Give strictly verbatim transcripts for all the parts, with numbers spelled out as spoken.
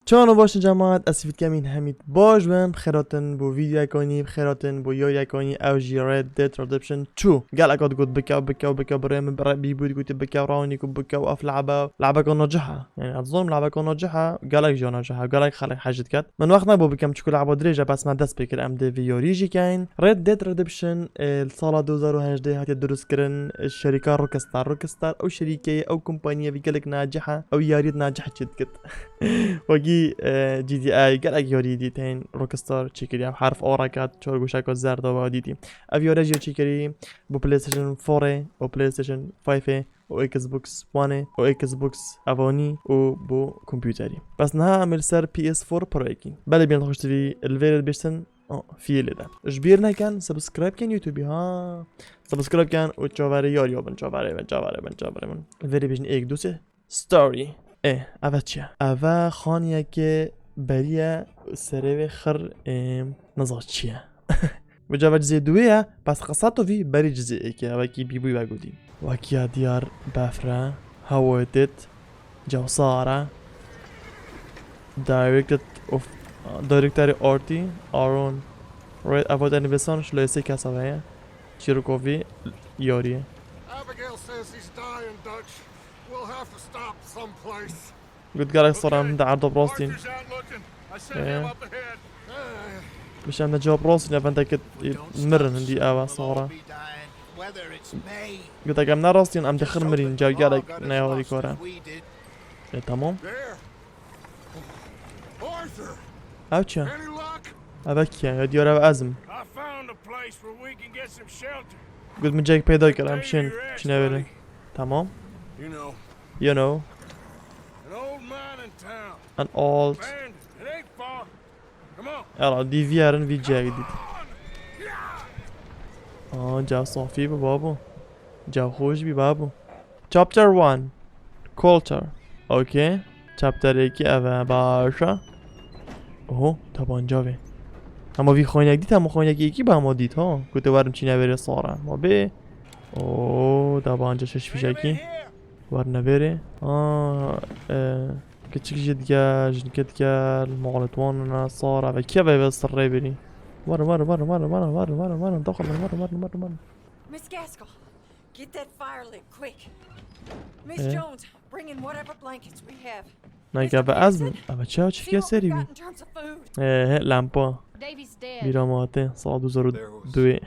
Çawan û baş in cemaat, ez Sivît Kemîn Hemîd baş bin, bi xêr hatin bo vîdeoyeka nî, bi xêr hatin bo yariyeka nî, ew jî Red Dead Redemption two. Gelek hat got bike, bike, bike, birê min, birê bîbû dî gotî bike, Rawnî got bike, ev lebe, lebeka nacih e. Yani ez dizanim lebeka nacih e, gelek jî nacih e, gelek xelk hez jê diket. Min wext nebû bikem çiku leba dirêj e, bes me dest pê kir, em dê vê yarî jî keyin. Red Dead Redemption, e, li sala du hezar û hejdeh hatiye dirustkirin, e, şerîka Rockstar. Rockstar ew şerîkeyê, ew kompaniyê vî gelek nacih e, ew yariyê nacih çêdikit. Wekî, e, G T A, gelek yarî dî tên Rockstar çêkiriye. Ev herf A re ket, çar goşeka zer de wa dîtî. Ev yare jî çêkirî bo PlayStation four ê û PlayStation five ê û Xbox One ê û Xbox One ê û bo kompûterî. Bes niha em ê li ser P S four Pro yekîn. Belê bîn xweş tivî li vê re dibêjtin, o, fiyê lê de. Ji bîr nekin, subscribe kin YouTube ha. Subscribe kin û çaverê yariya bin, çaverê bin, çaverê bin, çaverê bin. Li vê re bêjin êk, du, sê. Story. Ê, eve çi ye? Eve xaniyeke berî ye, serê wê xir, ê, niza çi ye. Bi cava cizê duwê ye, bes qisa tu vî berî cizê êkê ye, wekî bîbûyî vegotî. Wekî ya diyar befre, hewayê têt, cewsara. Directed of, directorê Arty, Aaron. Red Avot Animation, şilo sê kesa ve ye. Çîrokovî yariyê. Abigail says he's dying, Dutch. We'll have to stop someplace. Got gelek sor em di erdo rastîn. Ee. Biş em de cevap rastîn, evendeke mirin hindî eva sora. Got em ne rastîn, em dixir mirîn, cev gelek ne harîkar e. E, tamam. Ev çi? Ev kî ye? Ya diyar ev ez im. Got min cek peyda kir, em şên, çîne verin. Tamam. You know. An old. Yala, dî vî yerin vî cek dît. Aa, cev safî bi babo. Cev xweş bî babo. Chapter one. Culture. Okey. Chapter êkî ev e, baş e. Oho, tabanca vê. Ama vî xwînek dît, hema xwînek êkî bi hema dît, ha. Gote werim çîne vêrê sara. Ma bê. Oo, tabanca şeş fîşekî. Werne vêrê. Aa, e, kiçik jî dike, jinike dike, malê wan ne, sara ve. Kî ve ve sirrê bêrî? Werin, werin, werin, daxil bin, werin, werin, werin, werin. Miss Gaskell, get that fire lit quick. Miss Jones, bring in whatever blankets we have. Nayka be ez mi? Ama çawa çifiya serî bî? He he, lampa. Bîra ma hatê, sala du hezar û duwê.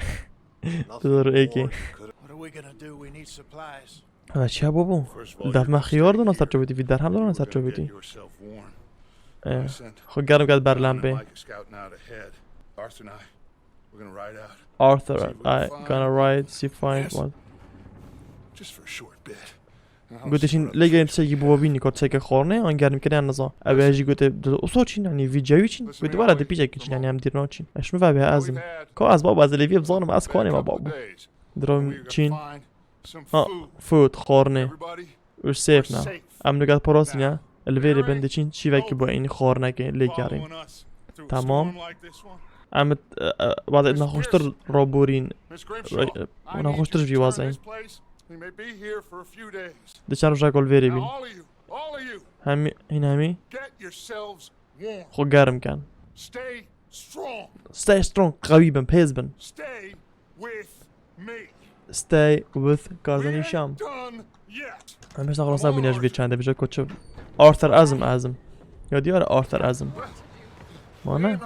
Du hezar û êkê. What are we gonna do? We need supplies. Ama çiya bû bû? Def me xiyar dona ser çobitî, vî derhem dona ser çobitî. Xwe germ ket ber lempê. Arthur, I gonna ride, see find what. Just for a short bit. Gote şîn lê gelên tiştekî bû bînî, ka tiştekê xwarinê an germkirin an niza. Ew ê jî gote, usa çîn, yanî vî cewî çîn. Gote were di pîçekî çîn, yanî em dîr naçîn. Ez şûn ve bê ez im. Ka ez baba ez lê vî bizanim, ez kanê me babû. Drom çîn. Ha, food, xwarinê. We're safe now. Em nigat parasîne. Li vê rê bin diçîn, şîvekî bo ênî xwarinekê lê gerîn. Tamam. Em, e, e, wazê naxweştir raborîn. Naxweştir jî wazeyîn. Di çend rojek li vê rê bîn. Hemî, hîn hemî. Xwe germ ken. Stay strong, qewî bin, pêz bin. Stay with Kazanî Şam. Em hêşta xelas nebûne ji vê çendê, bije koçim. Arthur ez im, ez im. Ya diyar Arthur ez im. Mane?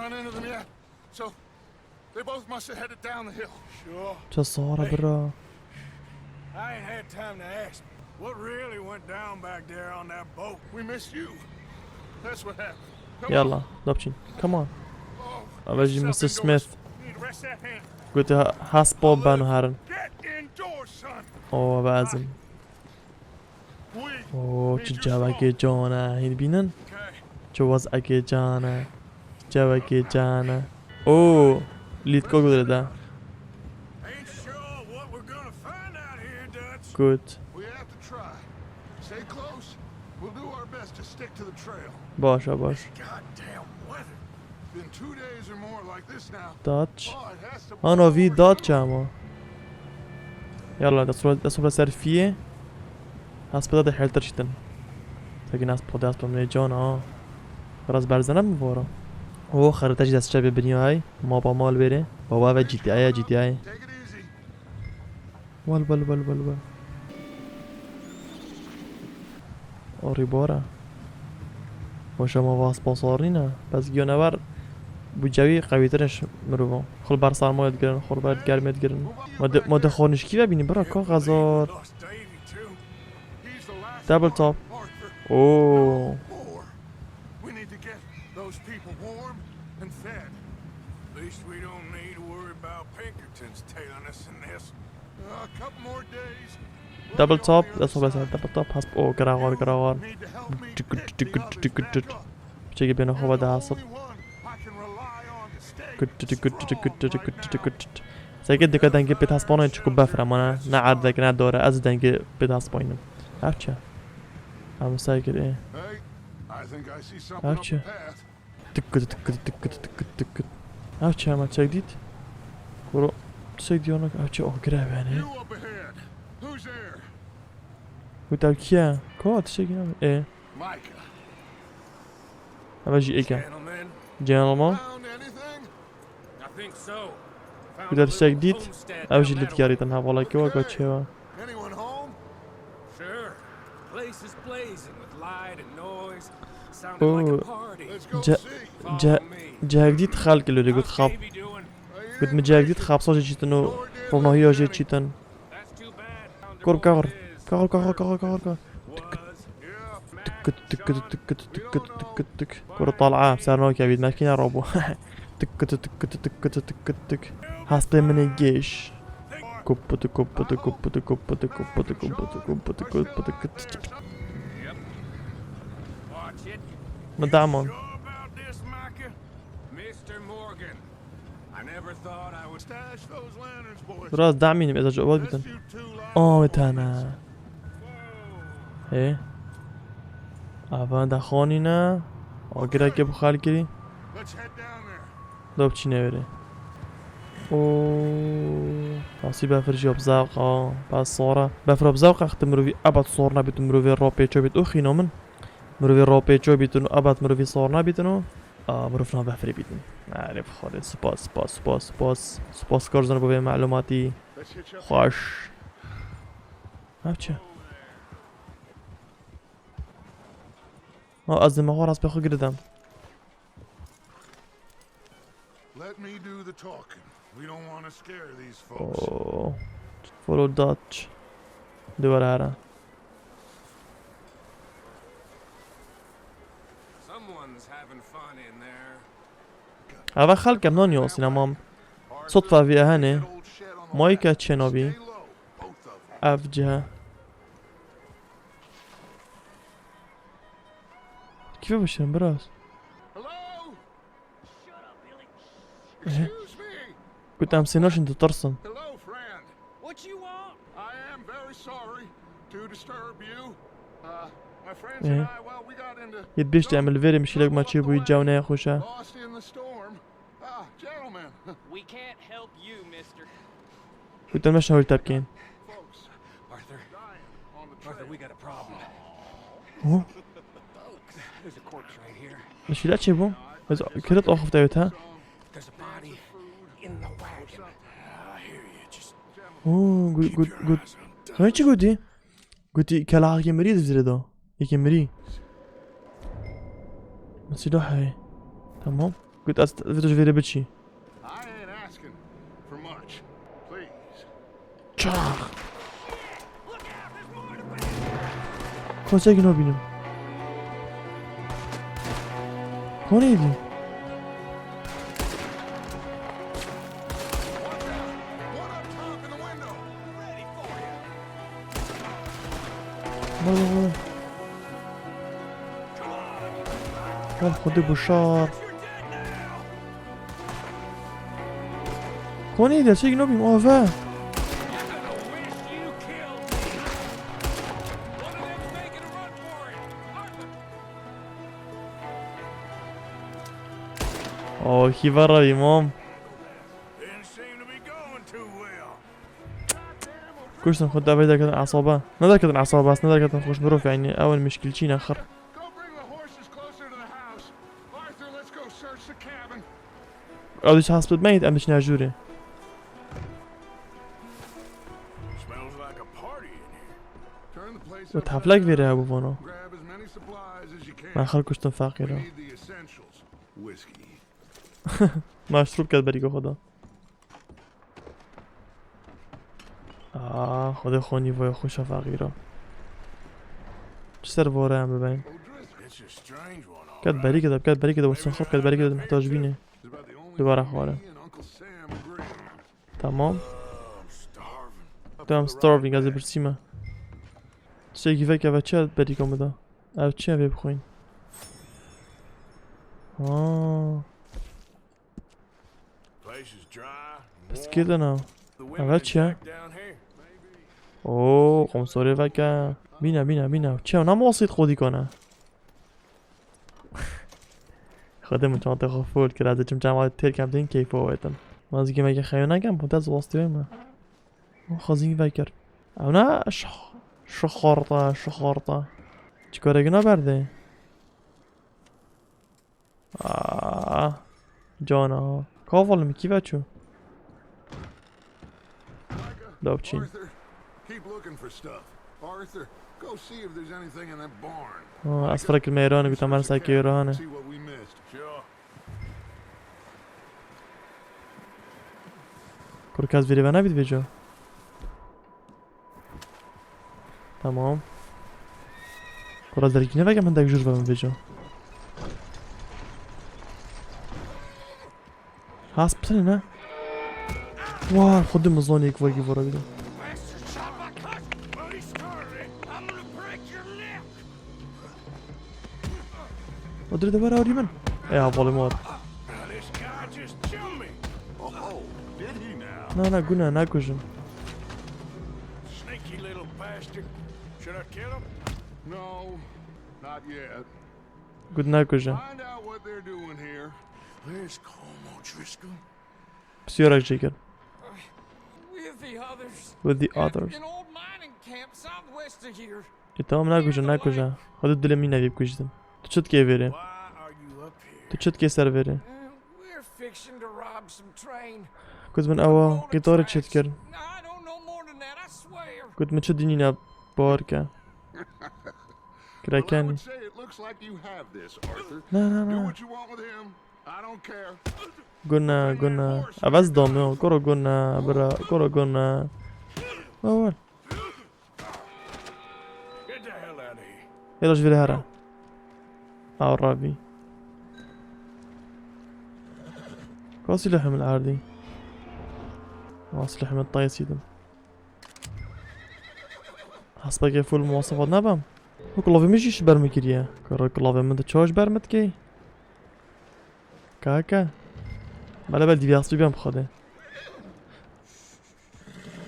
They both must have headed down the hill. Sure. Ça sara bira. I ain't had time to ask. What really went down back there on that boat? We missed you. That's what happened. Come on. Yalla, dapçin. Come on. Oh, Ava jî mister Smith. Need to rest that hand. Gote ha-, has bo beno herin. Get indoors, son. O, ava ez im. Oo, çi cewekê can e, hîn bînin? Çi wezekê can e, çi cewekê can e. Oo, lîtko gudre da. Good. Baş e, baş. Dutch. Ano vî Dutch ama. Yalla, dest xwe, dest xwe ser fiyê. Hespeda de heltir şitin. Tekin hespa, hespa min ê can ha. Biraz berzene mi vora? O xerite jî dest çepê binyayê. Mapa mal wêrê. Baba ve G T A ya G T A. Wal, wal, wal, wal, wal. Orî bora. Hoşa ma vas pasarî ne. Bes giyonever bu cewî qewîtir in ji mirovan. Xul ber sarmayê digirin, xul ber germê digirin. Ma de, ma de xanişkî ve bînî bira ka xezar. Double top. Oo. We need to get those people warm and fed. At least we don't need to worry about Pinkertons tailing us in this. A couple more days. Double top, that's what I said. Double top has, oh, giraxar, giraxar. Need to help me pick me up some backup. Piçekî bêne xwe vede hesab. Only one I can rely on to stay strong. Seke dika dengê pê hespanê çiku befre mane. Ne erdek, ne dore. Ez dengê pê hespanînim. Ev çi? Em ser kir, ê. Hey, I think I see something up the path. Tıkkıt, tıkkıt, tıkkıt, tıkkıt, tıkkıt. Ev çi hema çek dît? Kuro, çek dît onu, ev çi? Oh, grev yani. You up ahead. Who's there? Got ev kî ye? Ka, tiştek yine. E. Micah. Ev jî êk e. Gentlemen. Gentlemen. Found anything? I think so. Got tiştek dît? Ev jî li diyarî tenha vala ki waka çêwa. Anyone home? Sure. Place is blazing with light and noise. Sounded like a Oo. Party. Let's go see. Follow me. Cehek dît xelk li got xap. How's Davey doing? Got min cehek dît xapsa jê çîtin û ronahiya jê çîtin. That's too bad. Kor kahor. Kahor, kahor, kahor, kahor, kahor. Tıkkıt, tıkkıt, tıkkıt, tıkkıt, tıkkıt, tıkkıt, tık. Kuru tal'a, ser no kevît, mekine robo. Tıkkıt, tıkkıt, tıkkıt, tıkkıt, tık. Hastê min ê gêş. Kuputu, kuputu, kuputu, kuputu, kuputu, kuputu, kuputu, kuputu, kuputu. Yep. Watch it. Min damon. Sure about this, Micah? Mister Morgan, I never thought I would stash those lanterns, boys. Biraz damînim, ez acaba bitin. Missed you too long. Aa, bir tane. Hê. Ava da xanîne. Agireke bi xal kirî. Let's head down there. Do biçîne wêrê. Oo, nasî befir jî bi zewq a. Bes sor e. Befir bi zewq e, xti mirovî ebed sor nebît û mirovê rapêço bît û xîno min. Mirovî rapêço bît û ebed mirovî sor nebîtin û, a, mirov na befirê bîtin. Erê bi Xwedê, spas, spas, spas, spas. Spas kar zano bo vê melumatî. Xweş. Ev çi? Ha, ez dê me xwe rast pê xwe girêdem. Let me do the talking. We don't wanna scare these folks. Oo. Follow Dutch. Di were here. Someone's having fun in there. Ava xelk em nan yosîn, ama sotfa vî ehenê. Mayî ke çênabî. Ev cihe. Kî bişirin biraz? Hello? Shut up, Billy. Excuse me. Got em sê naşin ditirsin. Hello, friend. What you want? I am very sorry to disturb you. Uh, my friends and I, well, we got into... Yê bêjte em li vêrê mişîlek me çêbûyî, cew neyê xweş e. Lost in the storm. Ah, gentlemen. We can't help you, mister. Got em meşin hol tepkên. Folks. Arthur. Arthur, we got a problem. Huh? There's a corpse right here. Mişîlek çêbû? Ez kirit axifte wê te. There's a body in the wagon. Oo, good, good, good. Ne çi gotî? Gotî, kela yekê mirî di vîrê de. Yekê mirî. Min sîlah heye. Tamam. Got ez vê ji vêrê biçî. I ain't asking for much. Please. Çax. Koçekî nabînim. Konê dî? Bak, bak, bak. Lan Xwedê bişar. Konê dî, çek nabîm, ava. Oh, kî vera îmam. Kuştin xwe devê derketin esaba. Ne derketin esaba, bes ne derketin xweş mirov, yani ew in mişkilçî ne xir. Go bring the horses closer to the house. Ew diçe hesp bidmeyît, em diçine jûrê. Smells like a party in here. Turn the place Wê upside teflek vêrê down. Hebû vano. Grab as many supplies as you can. Me xelk kuştin feqîra. We need the essentials. Whiskey. Maşrûb ket berîka xwe da. Aa, Xwedê xwe nîvoya xwe şa feqîra. Çi ser vore em bibeyin? It's a strange one, all Ket right. Berîka de, ket berîka de, wextin xwe ket berîka de, muhtac bîne. Dubare xware. Tamam. Tamam, starving, ez ê birsîme. Tiştekî veke ve çi berîka min da? Ev çi ye vê bixwîn? Aa. Place is dry and warm. Biskêt ana. The women Eve çi ye? Attack down here. Oo, komsorê veke. Bîne, bîne, bîne. Çi ye? Nama wasît xwedî kane. Xwedê min çantê xwe full kir, ez ê çim çema têr kem tên keyfê wê wêtin. Ma ez gemekê xeyo nekem, bu dest wastê wê me. Xwezî vekir. Ew ne şix-, şixarta, şixarta. Çi karek na berdê? Aa, cana. Kaval mi kî veçû? Dawçîn. Arthur, keep looking for stuff. Arthur, go see if there's anything in that barn. Ha, ez fikrek mêran gote mer sekê ro hene. See what we missed. Sure. Kur kes vêrê ve nebît vêca. Tamam. Kura dergî neveke min dek jûr ve min vêca. Has bitinê ne? War, xwedî min zanî yek vegî vora bîne. O dirê de were arî min. Ey hevalê min. This guy just killed me. Oh, did he now? Na, na, guna, nakujin. Sneaky little bastard. Should I kill him? No, not yet. Gud nakujin. Find out what they're doing here. Where's Colm O'Driscoll? Psiyarak çêkir. With the others. With the others. An old mining camp southwest of here. E, tamam, nakujin, nakujin. Hadi dilê min nevî bikujtin. Tu çi dikê vêrê? Why are you up here? Tu çi dikê ser vêrê? Uh, we're fixing to rob some train. Got min ewa qîtarê çêt kirin. I don't know more than that, I swear. Got min çi dinîne bar ke. Well, I would say it looks like you have this, Arthur. Na, na, na. Do what you want with him. I don't care. Guna, guna. Ev ez dam ya. Koro guna, bira. Koro guna. Wa, wa. Get the hell out of here. Hêla ji vê re here. Aw rabî. Ka silahê min erdî. Wa silahê min tayê sîdim. Hespeke full muwasefat nebem. Wek lavê min jî ji ber min kiriye. Kara lavê min de çawa ji ber min dikey? Kaka. Bele bel divê hespê biyam bi Xwedê.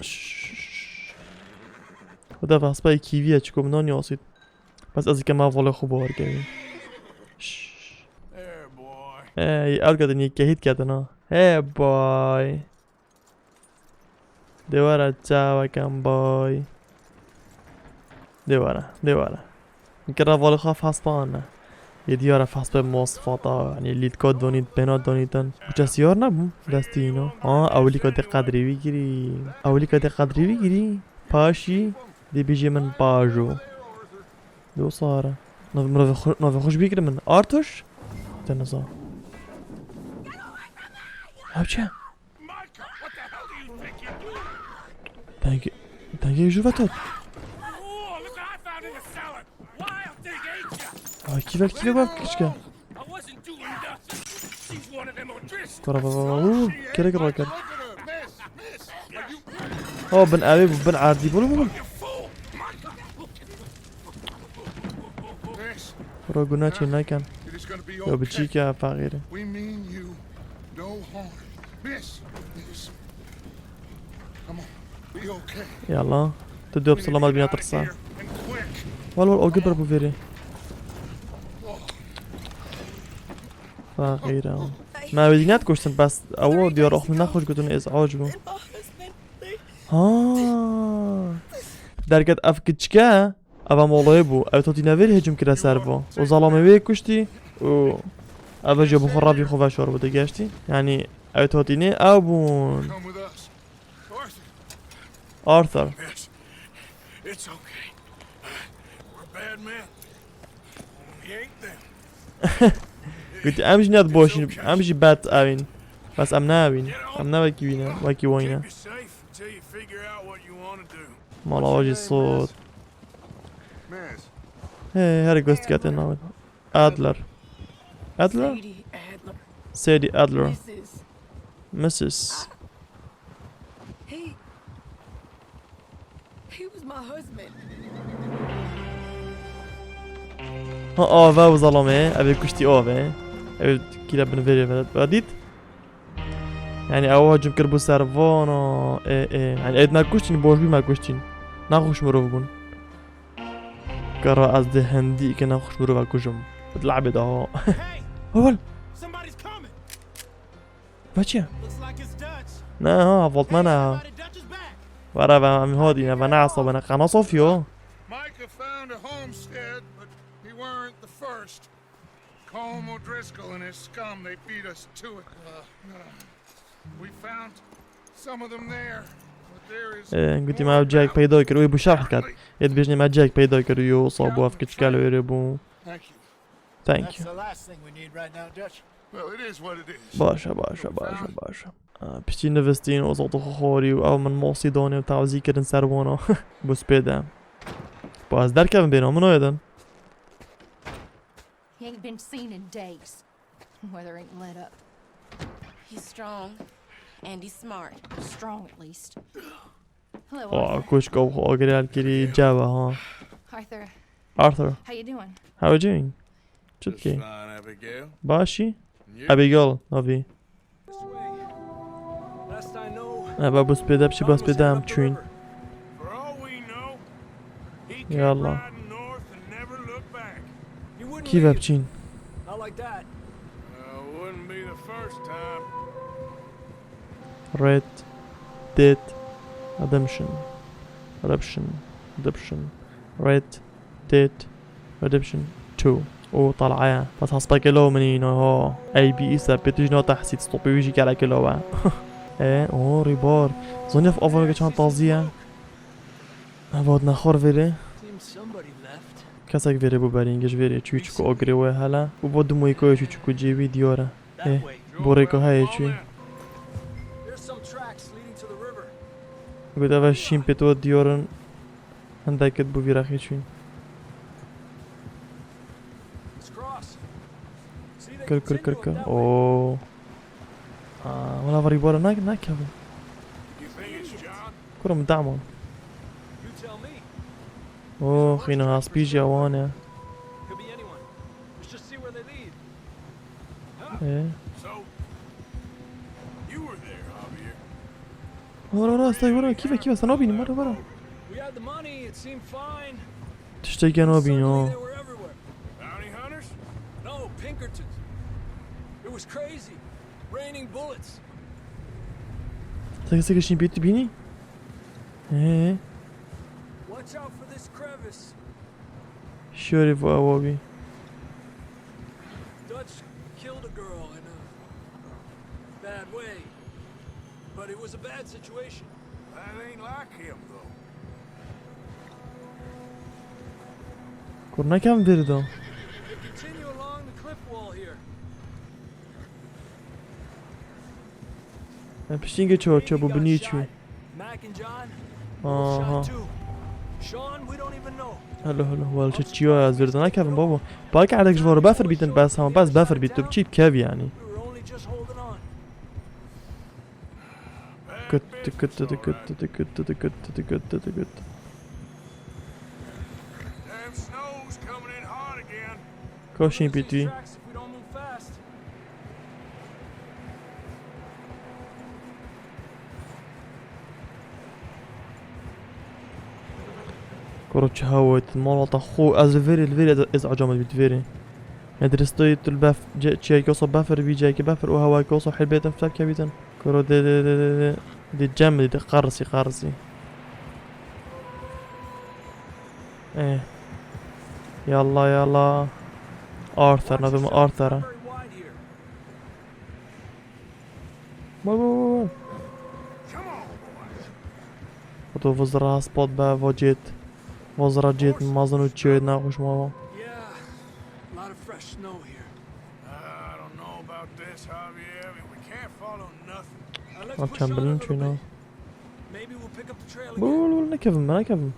Şşş. Xwedê ve hespayê kîvî ye, çiko min naniye asît. Bes ez ê kema volê xwe bawer kevî. Şşş. Hey, boy. Ey, ew kedin yê kehît kedin ha. Hey, boy. Dê were çawekem boy. Dê were, dê were. Min kira valê xwe fas pa ne. Yê diyara fas pe mosfata, yani lîtka donît, pêna donîtin. Uça siyar nebû, destî îno. Ha, ewilîka dê qedrê wî girî. Ewilîka dê qedrê wî girî. Paşî, dê bêjê min pajo. Dê o sare. Nav, nav xwe-, navê xwe ji bîr kirin min. Artuş? Te niza. Ew çi? Micah, what the hell do you think you're doing? Thank you. Thank you, Juventus. Oh, look what I found in the cellar. Wild thing ate ya. Ay, kîvel, kîvel bak, kiçke. I wasn't doing nothing. She's one of them O'Driscoll. Kara baba, uuu, kerek raker. Miss, miss, are you Oh, bin evi bu, bin erdî bul bul. Bro, guna çê nekin. Yo, biçîke feqîrî. We mean you no harm. Miss, miss. Come on. Be okay. Yalla. Tu döp selamet bina tirsa. Wal wal, o gider bu veri. Feqîra. Me wê dî net kuştin, bes ew diyar axmi nexweş gotin, ez ac bû. Ha. Derket ev kiçke, ev em olayê bû. Ev totî neverî hicûm kire ser bo. O zalamê wê kuştî û ev jî bi xwe revî xwe veşar bû digeştî. Yani Ew totînê ew bûn. Come with us. Arthur. Arthur. Yes. It's okay. We're bad men. We ain't them. Gotî, em jî net boş in, em jî bad ew in. Bes em ne ew in. Em ne wekî wî ne, wekî wan ne. Keep you safe until you figure out what you wanna do. Mala wajî sot. Miss. Hey, her ghost kete navê. Adler. Adler? Sadie Adler. Sadie Adler. Missus Missus He, he was my husband. Ha, ava û zalamê, ev ê kuştî ava. Ev kîra bin verê ve, ve dît. Yani ew hacim kir bû ser vana. E, e. Yani êd me kuştîn, boş bî me kuştîn. Naxuş mirov bûn. Kara ez di hendî ke naxuş mirov e kujim. Bi dilabê de ha. Hey! Hol! Somebody's coming! Veçiye? Looks like it's Dutch. Ne ha, voltmana ha. Somebody Dutch is back. Vara ve em hodîne ve ne asabine. Kana Sofyo. Micah found a homestead, but he weren't the first. Colm O'Driscoll and his scum, they beat us to it. Uh, uh, we found some of them there, but there is Ee, gotî me ew cihek peyda kir, wê bû şerh kat. Ê dibêjinê me cihek peyda kir, yo, sabo ev kiçkel wêrê bû. Thank you. Thank you. That's the last thing we need right now, Dutch. Well, it is what it is. Baş e, baş e, baş e, baş e. Aa, piçî nivistîn, o zat xwe xwarî û ew min masî danê û tawzî kirin ser wana. Bû spê de. Ba ez derkevim bêna min oyedin. He ain't been seen in days. Weather ain't let up. He's strong, and he's smart. Strong, at least. Hello, Aa, Arthur. Koçka xwe agir el kirî cava ha. Arthur. Arthur. How you doing? How are you doing? Çi dikî? Just fine, Abigail. Başî? And you? Abigail, navî. Ebe bû spêde biçî, bas spêde em çûyîn. For all we know, he kept Yallah. Riding north and never looked back. He wouldn't Kî ve leave. Biçîn? Not like that. Uh, wouldn't be the first time. Red Dead Redemption. Redemption. Redemption. Red Dead Redemption two. O talaya. Bas haspakê lo minî no ho. A B E se pê tu jî no tehsît stopê wî jî kelekê lo we. E, o rîbar. Zonî ev ava çand tazî ye. Ev hat nexwar vêrê. Kesek vêrê bû berî, giş vêrê çû çiko agirê we hele. Û bo du moyîkoyê çû çiko cêwî diyar e. Ê, bo rêka heye çû. Got eve şîn pê to diyarin. Hindek it bû vî rexî çû. Kir, kir, kir, kir. Oo. Aa, wala varî bora nak, nakeve. Kurum daman. Oo, xîna haspî jî wan e. Ê. So, you were there, Javier. Wara, wara, stay, wara, kîve, kîve, sana bînim, wara, wara. We had the money, it seemed fine. Tiştekî nabîn, Suddenly o. They were everywhere. Bounty hunters? No, Pinkertons. It was crazy. Raining bullets. Seke, seke, şîn pê tu bînî? Ee. Watch out for this crevice. Şorê vo ewa bî. Dutch killed a girl in a bad way, but it was a bad situation. That ain't like him, though. Kur nekem vêrê de. Continue along the cliff wall here. Em piştîngê çawa çabû binî çû. Aha. Hello, hello. Wal çi çiyo ya, ez vêrê de nakevim babo. Pak erdek ji varo befir bîtin bes, hema bes befir bît, tu çî kev yani. Kut, kut, kut, kut, kut. Damn snow's coming in hot again. Koşin pîtî. Kuro çi hewt, malata xo, ez li vêrê, li vêrê, ez, ez ecam dibî vêrê. Medristayê tu li bef, ce-, çiyayeke wisa befir bî, ciyayeke befir û hewayeke wisa helbêtin, fevkevîtin. Kuro dê, dê, dê, dê, dê. Dê cem dê, dê qersî, qersî. Eh. Yalla, yalla. Arthur, navê min Arthur e. Tu vizra spot be, vo cêt. Vizra cêt mezin û çêt naxweş ma. Yeah, a lot of fresh snow here. I don't know about this, Javier. I mean, we can't follow nothing. Uh, let's push on a little bit. Maybe we'll pick up the trail again. Bul, bul, nekevim, nekevim.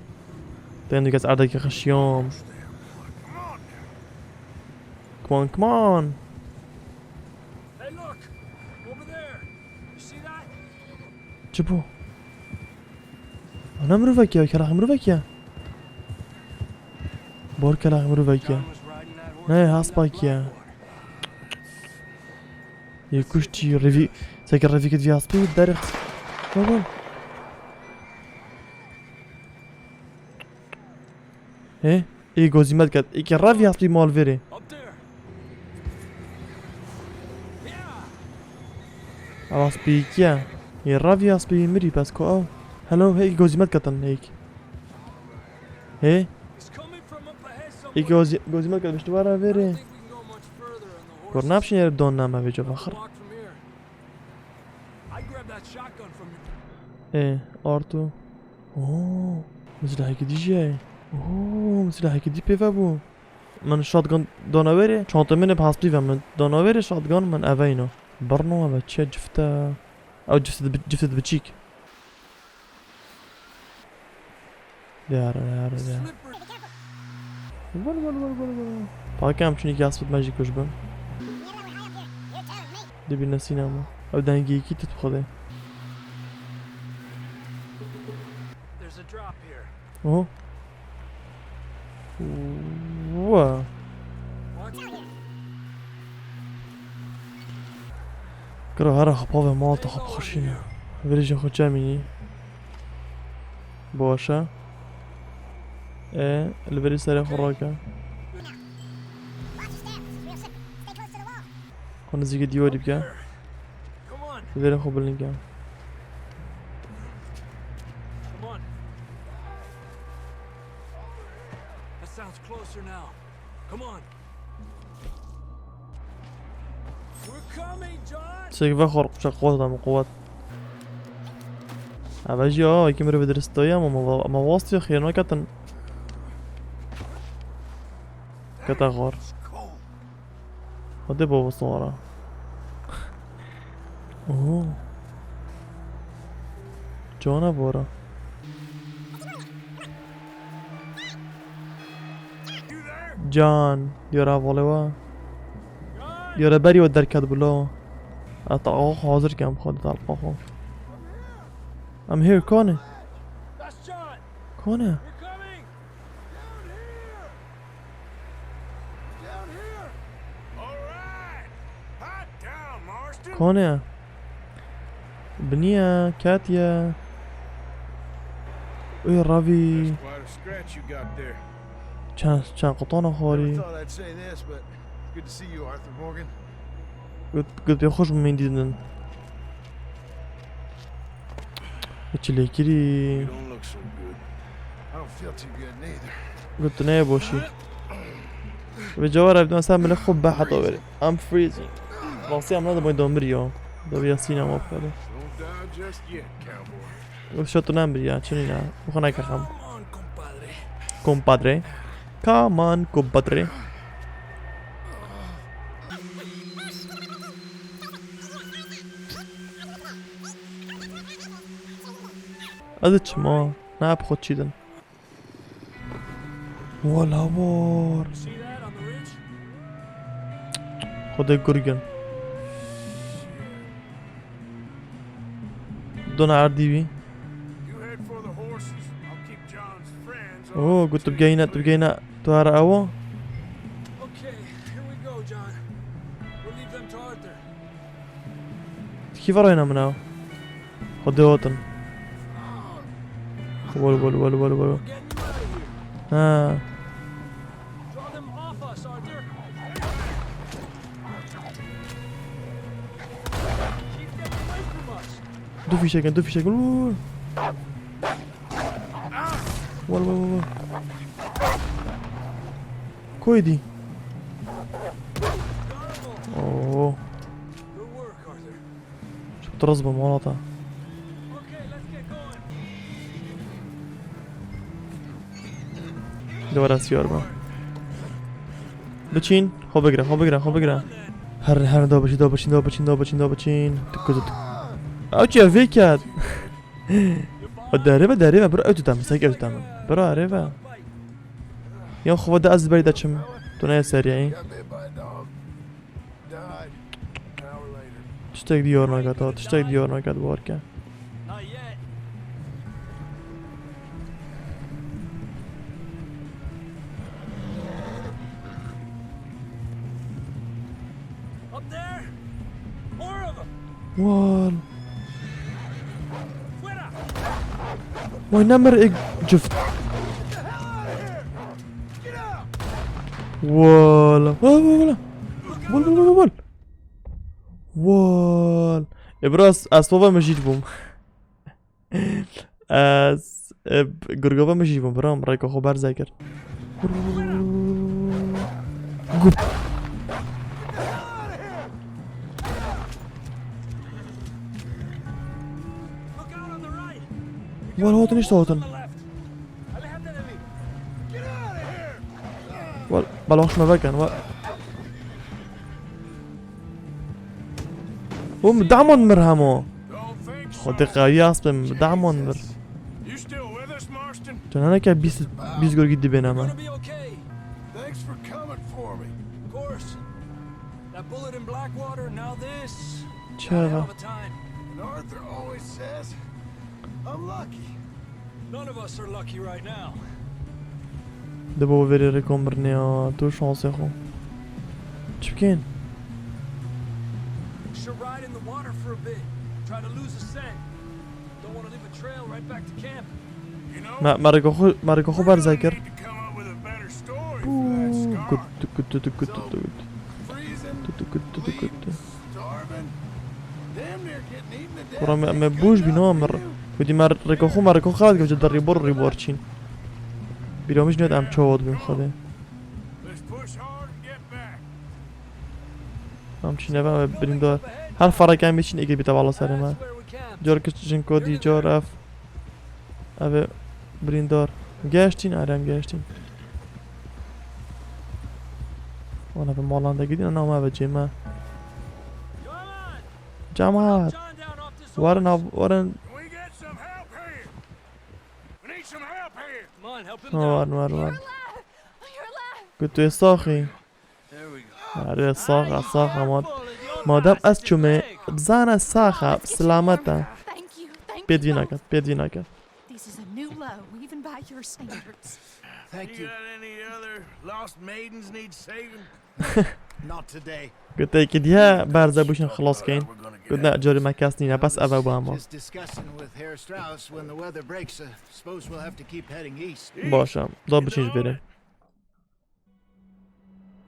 Tên diges erdekî xişiyam. Come on, come on. Hey, look! Over there! You see that? Çi bû? Ana mirovek ya, kelaxê mirovek ya. Bor kelaxê mirovek ya. Ne, hespa ki ya. Yê kuştî revî, seke revî kit vî hespî derix. Bak, bak. He? Ê gozî me diket. Ê ke revî hespî mal verê. Ev hespî kî ye? Ê revî hespî mirî pes ko ew. Hello, hê gozî me diketin hêk. Hê? Ê gozî, gozî me diket, bişt were verê. Kor napşin yere don name vê ceva xir. Ê, Artu. Oo, min silahekî dî jî heye. Oo, min silahekî dî pê ve bû. Min shotgun dana wêrê, çantê min ê bi hespî ve min dana wêrê shotgun min eve îno. Birno eve çi cifte. Ew cifte di bi-, cifte di biçîk. Diyar, diyar, diyar. Wal, wal, wal, wal, wal. Pake em çunî ki hespit me jî kuj bin. Dibîne sînema. Ew dengê yekî tut xwedê. There's a drop here. Oho. Wa. Kira here xwe pavê mal te xwe bixweşîne. Virêjê xwe çemînî. Baş e. Ê, li virî serê xwe rake. Xwe nizîkî dîwarî bike. Come on. Vêrê xwe bilind ke. Come on. That sounds closer now. Come on. We're coming, John. Çek ve xor, çek quwet da min quwet. Eve jî, aa, wekî mirovê dirist daye ama ma, ma wastî xêr naketin. Kete xor. Hadi baba sonra. Oo. Cana bora. Can, yara valewa. Yara beri o derket bula. Ata o hazır kem xo dalqa xo. I'm here, Connie. Connie. Down here! Down here! All right! Pipe down, Marston! Konya. Biniya, Katya. Uy, Ravi. That's quite a scratch you got there. Çend, çend qutana xori. Never thought I'd say this, but it's good to see you, Arthur Morgan. Gut, gut, wir hoş mu mendiden? Çi lê kirî? You don't look so good. I don't feel too good neither. Got tu neyê boşî? Vê cewar ev dima ser milê xwe be heta were. I'm freezing. Rastî em ne dibay domir ya. Da bir yasîna ma bikare. Don't die just yet, cowboy. Got şo tu nem bir ya, çinî ne? Bu xwe nekir xem. Come on, compadre. Compadre. Come on, compadre. Ez diçim ha. Ne bi xwe çî din. Wala war. Xwedê gurgin. Dona erdî wî. Oo, got tu bigeyne, tu bigeyne. Tu here ewa. Kî verayna min ew? Xwedê hatin. Wal, wal, wal, wal, wal. Ha. Du fîşekin, du fîşekin. Wal, wal, wal, wal. Koydi. Oo. Çok biraz bu molata. Dewara siyar be. Biçîn. Xwe bigire, xwe bigire, xwe bigire. Her, her, da biçîn, da biçîn, da biçîn, da biçîn, da biçîn. Tuk, tuk, tuk. Ew çi vê ket? O derê ve, derê ve. Bira ew tutam, sek ew tutam. Bira erê ve. Ya xwe de ez berî de çim. Tu ne seriyayî. Tiştek diyar naket ha, tiştek diyar naket, barke. Wal. Vay, nemir ek cift. Wala. Wala, wala, wala. Wal, wal, wal, wal. Wal. E, biraz esbaba mijîl bûm. Ez, e, gurgova mijîl bûm, bira, rêka xwe berze kir. Gup. Wal hatin, işte hatin. Wal, belaş me vekin, wal. Hûn bi dahman mir hemo. Xwedê qewî asbê min bi dahman mir. Tu ne neke bîst, bîst gurgî dibêne me. Thanks for coming for me. Of course. That bullet in Blackwater, now this. Çava. Hell of a time. And Arthur always says, "I'm lucky." None of us are lucky right now. Dibo verê rêkon birnê ya, tu şansê xwe. Çi bikên? Should ride in the water for a bit. Try to lose a scent. Don't want to leave a trail right back to camp. Me, me rêka xwe, me rêka xwe berze kir. Pû, kut, kut, kut, kut, kut, kut. Kut, kut, kut, kut. Kura me, me bûj bî, no, me r-, kutî me rêka xwe, me rêka xwe xelat kir, derî bor rî bor çîn. Bîra min jî nêt em çawa dibin Xwedê. Em çîne ve, em birîndar. Her farek em çîn êkê bîte bala serê me. Car ki jin kodî, car ev. Ev ê birîndar. Geştîn, erê em geştîn. Wana bi malan de gidin, ana me ve cê me. Cemaat. Warin av, warin. Ha, warin, warin, warin. Gutu saxî. Erê sax e, sax e. Mad-, madem ez çûme, bizane sax e, silamet e. Pêdivî naket, pêdivî naket. This is a new low, even by your standards. Thank you. You got any other lost maidens need saving? Not today. Gote ki diye berze bûşin xilas keyin. Gote carî me kes nîne, bes eve bû hema. Just discussing with Herr Strauss, when the weather breaks, uh, suppose we'll have to keep heading east. Baş e, da biçin ji bêrê.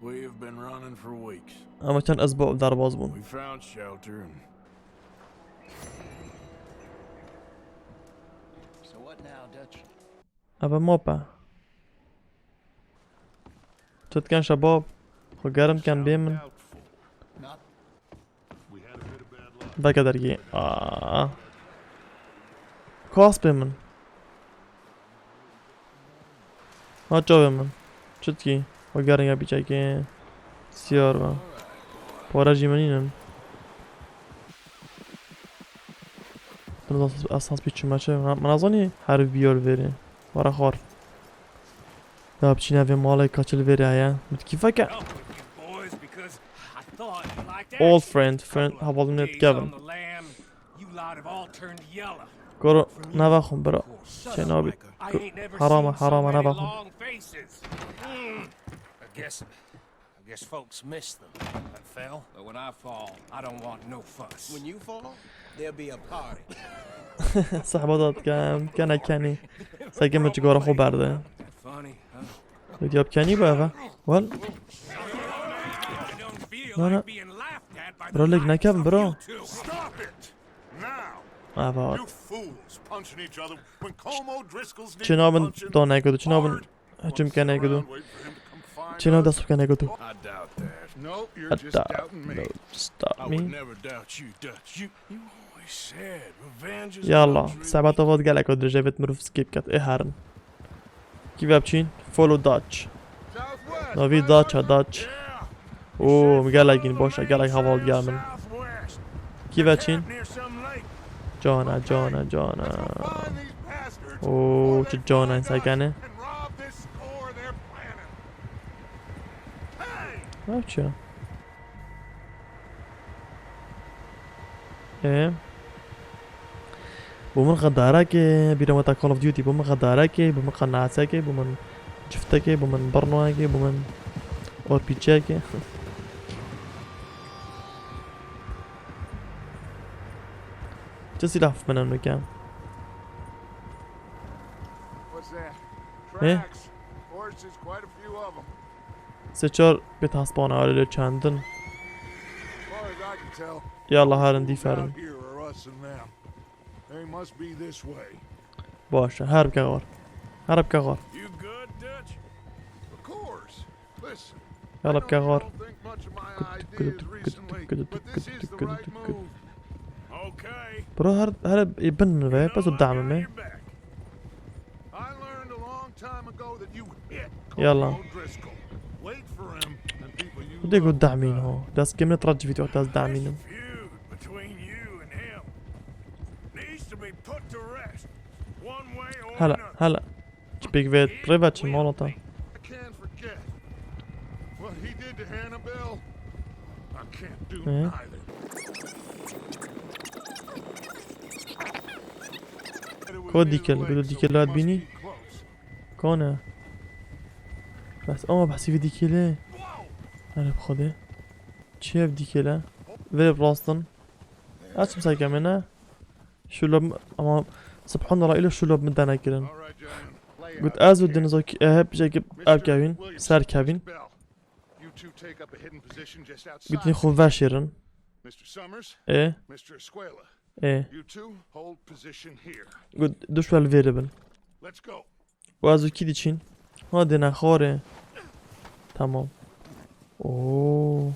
We have been running for weeks. Ama çend ez bo derbaz bûm. We found shelter and So what now, Dutch? Eve map e. Çi dikin şebab? Xwe germ ken bê min. Not Veke dergî. Aa. Kas pê min. Ha çavê min. Çitkî. O gerin ya biçekê. Siyar be. Para jî min nînin. Esas, esas bir çimeçe. Min azanî her bir yol veri. Para xor. Ya biçîne vê malê kaçil vêrê heye. Min dikî veke. Old friend, friend, hevalê min dikevin. Koro, nava xwe bira. Şey nabî. Harama, harama, nava xwe. I guess folks miss them. That fell. But when I fall, I don't want no fuss. When you fall, there'll be a party. Sehba da dikem, kene kenî. Seke min cigara xwe berde. Funny, huh? Diyab kenî bu eve. Well. I don't feel No, no. like being laughed at by the Bro, lik likes nekevin, of bro. you two. Stop it! Now! Ava. You fools punching each other when Como Driscoll's need Çinabin punching to ne kudu, çinabin hard. Hücum kene kudu. Çino da sukene kudu. I doubt that. No, you're just Hatta doubting me. No, stop I would me. never doubt you, Dutch. You, you always said revenge is Ya Allah, country. Sabata vod gelek o dirije vet miruf skip kat. E harin. Give up chin. Follow Dutch. Navî Dutch a Dutch. Oo, gelek in, baş e, gelek heval diya min. Kî veçîn? Cana, cana, cana. Oo, çi cana in sekene. Ev çi? Ê. Bo min xedarek e, bîra me ta Call of Duty, bo min xedarek e, bo min qenatek e, bo min ciftek e, bo min birnoyek e, bo min orpîçek e. Çi sîlah bimînim bikem? What's that? Ê? Tracks. Horses, quite a few of 'em. Sê çar bit hespana, öyle çendin. As far as I can tell, Yalla, herin dîferin. Out here are us and them. They must be this way. Baş e, her bike xwar. Her bike xwar. You good, Dutch? Of course. Listen, Yalla, I know bike you xwar. Don't think much of my ideas recently, but this is the right move. Okay. Bro, her, her ê bin min ve, bes o dame me. I learned a long time ago that you hit Yalla. Corporal Driscoll. Wait for him, and people you Dê ku love will dahmîn die. Ho. Dest kemine trat civît wexta ez dahmînim. This feud between you and him needs to be put to rest, one way or Hala, another. Hala. Çi pêk vê rê ve çi mala te? I can't forget what he did to Annabelle. I can't do Hı. Neither. Ko dîkel, gudo dîkel hat bînî? Kone? Bes, ama behsî vê dîkêlê. Erê bi Xwedê. Çi ev dîkêle? Vê bi rastin. Aç mi sekeme ne? Şûla bi-, ama subhanallah, îlo şûla bi min dene kirin. Got ez û Deniz ok-, eh, hep jekê ev kevîn, ser kevîn. You two take up a hidden position just outside. Gotinî xwe veşêrin. Mister Summers, Ê, Mister Escuela, ê. You two hold position here. Got du şû li vêrê bin. Let's go. Û ez û kî diçîn? Ha, dêne xwarê. Tamam. Oo.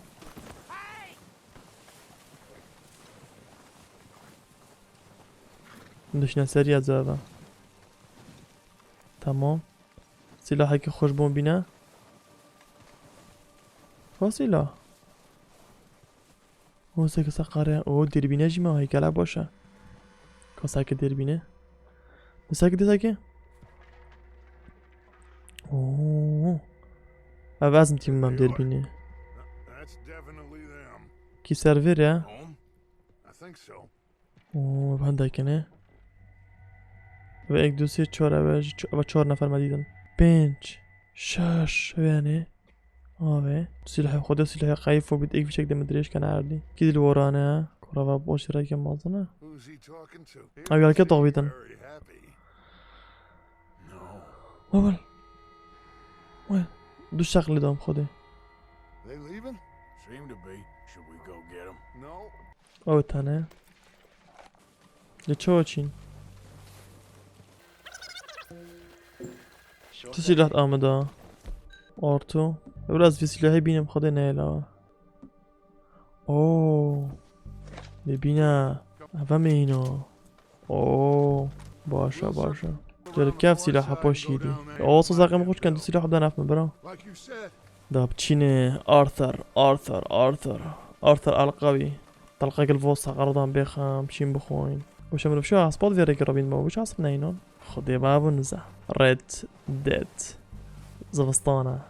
Dişne seriya cevaba. Tamam. Silahekî xweş bûn bîne. Ha, silah. O seke seqare. O, dêrbîne jî me, heykela baş e. Ka seke dêrbîne. Di seke, di seke. Oo. Ev ez im tîm mem dêrbîne. That's definitely them. Kî server ya? Home? I think so. Oo, ev hendek ne? Ve ek, du, sê, çar, ev jî ço-, ev çar nefer me dîtin. Pênc, şeş, ev yani. Avê. Silahê xwe de, silahê qeyîf û bît, ek fîçek de min dirêj kene erdî. Kî dil warane, kurava boş reke mazine. Who's he talking to? Ev yelke taxbîtin. Very happy. No. Wewel. Wewel. Du şeqlê dam xwedê. They leaving? Seem to be. Should we go get 'em? No. Ew tane. Li çawa çîn? Tu silah amida. Arto. Biraz vî silahê bînim xwedê neyla. Oo. Lê bîne. Eve meyna. Oo. Başa, başa. Gelip kev silaha poşî dî. O, siz zaqê min xweş ken, du silah bide nef min, bira. Da biçîne Arthur, Arthur, Arthur. Arthur Alqawi. Talqek li vo seqerdan bêxem, şîn bixwin. Û şemir bişo aspat vê rêkê rabîn me, û biş asp neynon. Xwedê bavun ze. Red Dead. Zivistana.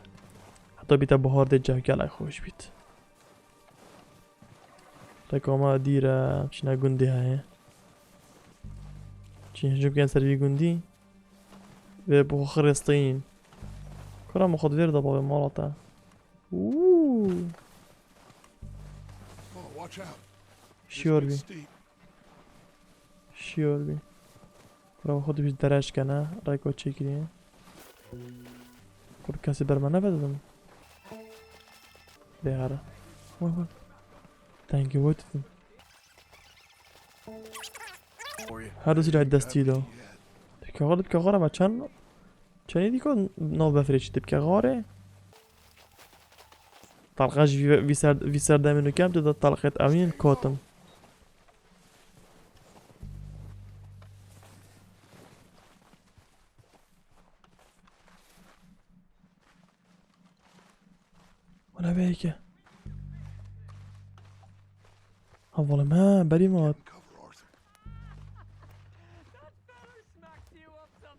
Heta bîte bihar dê ceh gelek xweş bît. Reka me dîr e, çîna gundê heye. Çîn hicûm bikin ser vî gundî. Vê bi xwe xirêsteyîn. Kura min xwe di vêr de bavê mala te. Uuu. Oh, watch out. Şiyor bî. Steep. Şiyor bî. Kura xwe dibî dereş kene, reko çêkirî. Kur kesî ber me neve dedim. Bê here. Wah, wah. Dengê we didim. Her du silahê destî de. Dipke xwe, dipke xwe re me çend, çendî dîko nav befirê çi dipke xwe re. Talqa jî vî, vî ser, vî ser demê nukem tu da talqet ewîn kotim. Eve yeke. Ha, oğlum, ha, berî mi hat?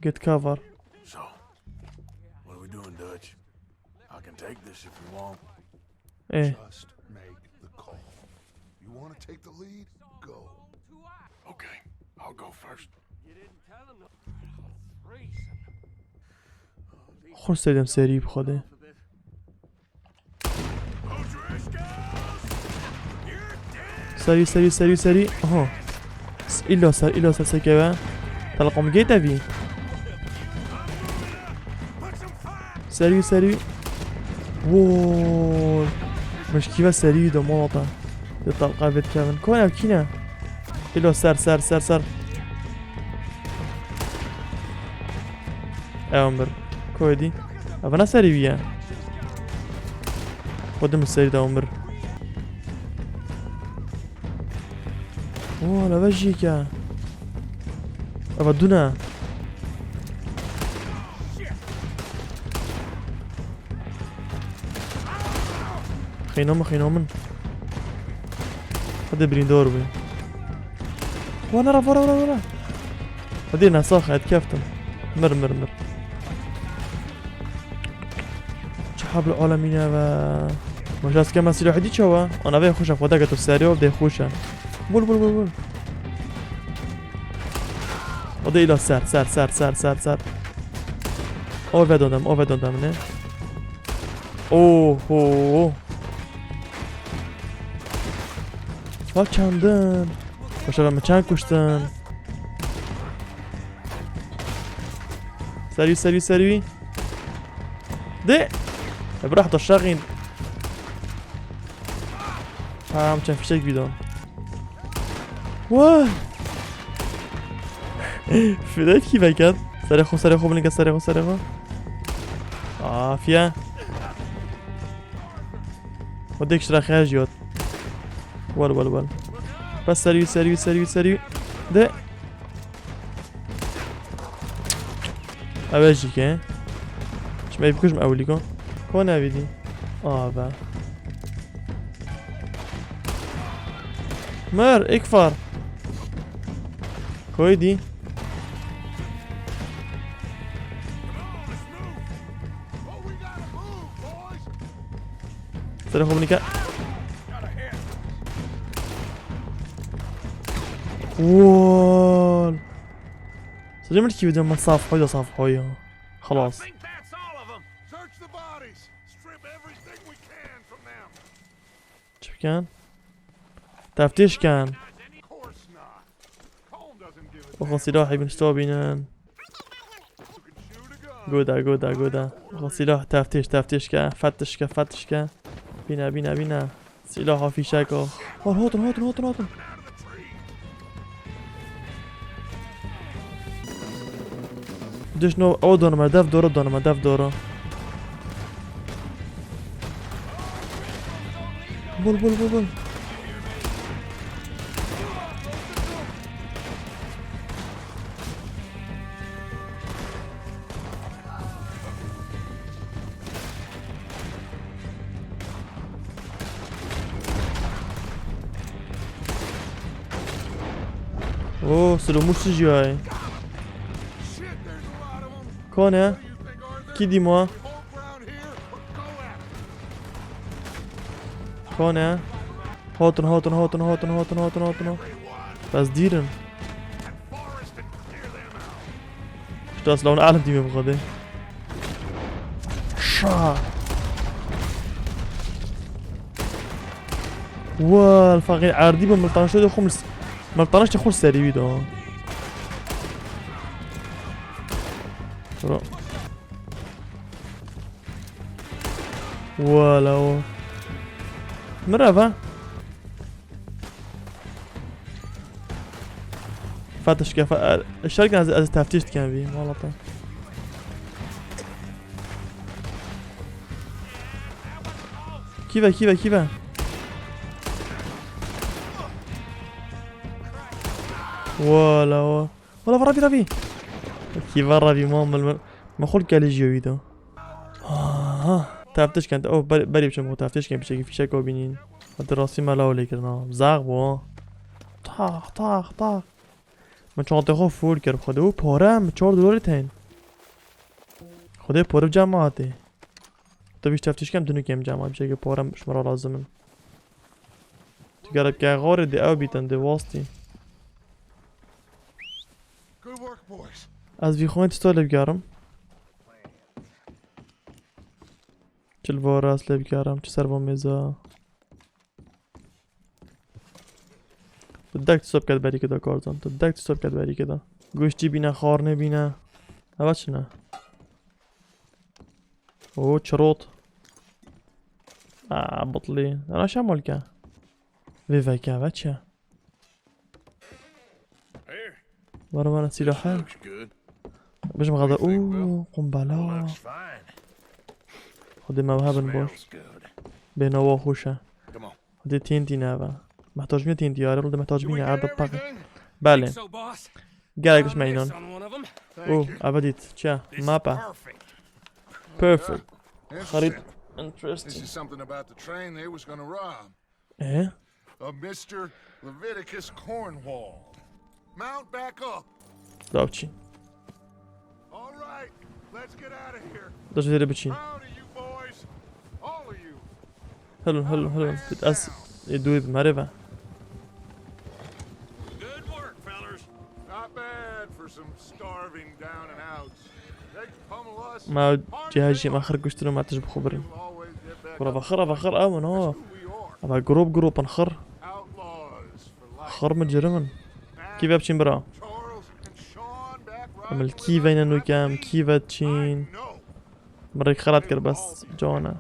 Get cover. So, what are we doing, Dutch? I can take this if you want. Eh. Just make the call. You want to take the lead? Go. Okay, I'll go first. Xur sedem serî bi Xwedê. Serî, serî, serî, serî. Aha. S-, îlo ser, îlo ser sekeve. Telekom gate evî. Serî, serî. Woy. Mişkî ve serî de malata. De talqa vê dikevin. Ko ev kî ne? Îlo ser, ser, ser, ser. Ew mir. Ko êdî? Ev ne serî wî ye? Xwedê min serî de ew mir. Oo, leve jî ke. Eva dune. Xeyna min, xeyna min. Hadi birîndar bê. Vana ra, vara, vara, vara. Hadi nesax, et keftim. Mir, mir, mir. Çi hebl alemîne ve. Maşa sikeme silahî dî çawa? Ana vê xweş e, xwe deke tu serê ol dê xweş e. Bul, bul, bul, bul. O da îla ser, ser, ser, ser, ser, ser. O vedondem, o vedondem ne? Oho. Ha çandin. Başa ben çand kuştin. Serî, serî, serî. De. E, bırak da şaxîn. Tamam, çend fişek bidon. Wah. Filet ki bekat. Serê xo, serê xo, bilinke serê xo, serê xo. Afiye. Xwedê kiştira xêr jiyot. Wel, wel, wel. Bes serî, serî, serî, serî. De. Ev jî ke. Çime bikujim ewlî ko. Ko nevîdî? Ave. Mer, ekfar. Koydî. Serê xwe binîke. Wol. Sence min kî video min saf hoy da saf hoy ya. Xelas. Think that's all of 'em. Search the bodies. Strip everything we can from them. Çi bikin? Teftîş kin. Of course not. Colm doesn't give a damn. Oxo silahê bin stobînin. Goda, goda, goda. Oxo silah teftîş, teftîş ke, fetiş ke, fetiş ke. Bîne, bîne, bîne. Silaha fîşeka. Lan hatin, hatin, hatin, hatin. Diş no, o donuma, dev doğru donuma, dev doğru. Bul, bul, bul, bul. Oo, slow motion jî ye. Kone? Kî dî ma? Kone? Hatin, hatin, hatin. Bes dîr in. Şta silahun alem dîme bi Xwedê. Şa. Wel, feqîr erdî bi miltaniştê de xum s-, miltaniştê xum serî wî da. Bro. Wala o. Mirava. Fetiş ke, fe-, e, şerk ez, ez teftîş dikem vî, malata. Kîve, kîve, kîve. Wala o. Wala, ravî, ravî. Kîve ravî, mamil, me, me xul gelê jiyo wî da. Aha, Teftişken, oh, ber-, berî biçim xwe teftişken, piçekî fîşek o bînîn. Hadi rastî me law lê kirin ha. Zax bû ha. Tax, tax, tax. Min çantê xwe full kir. Xwedê û pare min çar dolarî tên. Xwedê pare bi cem hatê. Tu bîş teftişkem, tu nukem cem, piçekî pare ji min re lazim in. Tu gerek ke xarê dê ew bîtin, dê wastî. Good work, boys. Ez vî xwên tişta lê bigerim. Çi li vara ez lê bigerim, çi ser va mêza. Tu dek tişta biket berî kida karzan, tu dek tişta biket berî kida. Goştî bîne, xarnê bîne. Eva çi ne? Oo, çirot. Aa, bitlî. Ana şemolke. Vê veke ve çi? Here. Were were, this silah he. Looks good. Bijim gada. Oo, qumbela. Looks fine. Xwedê me hebin boş. Smells good. Bêhna wa xweş e. Come on. Xwedê T N T ne eve. Mehtac bîne T N T yare, xwedê mehtac bîne erda paqe. Belê. Think so, boss. Gerek biçme înan. Found this on one of 'em. Thank you. Eve dît. Çi? This is map e. Perfect. Perfect. Interesting. Xerît. This is something about the train they was gonna rob. E? A Mister Leviticus Cornwall. Mount back up. Da biçî. All right, let's get out of here. Da ji vêrê biçî. Proud of you boys. All of you. Hello, hello, hello. Ez ê duyê bi merê ve. Good work, fellas. Not bad for some starving down and outs. They can pummel us. Ma cihazî me xir kuştin û me tij bi xwe birin. Kura vexir, vexir, ew in ha. Eva grop, grop in xir. Xir min cirim in. Kî ve biçîn bira? Em li kî ve yine nûke, em kî ve diçîn? Min rêk xelat kir, bes can e. Well, you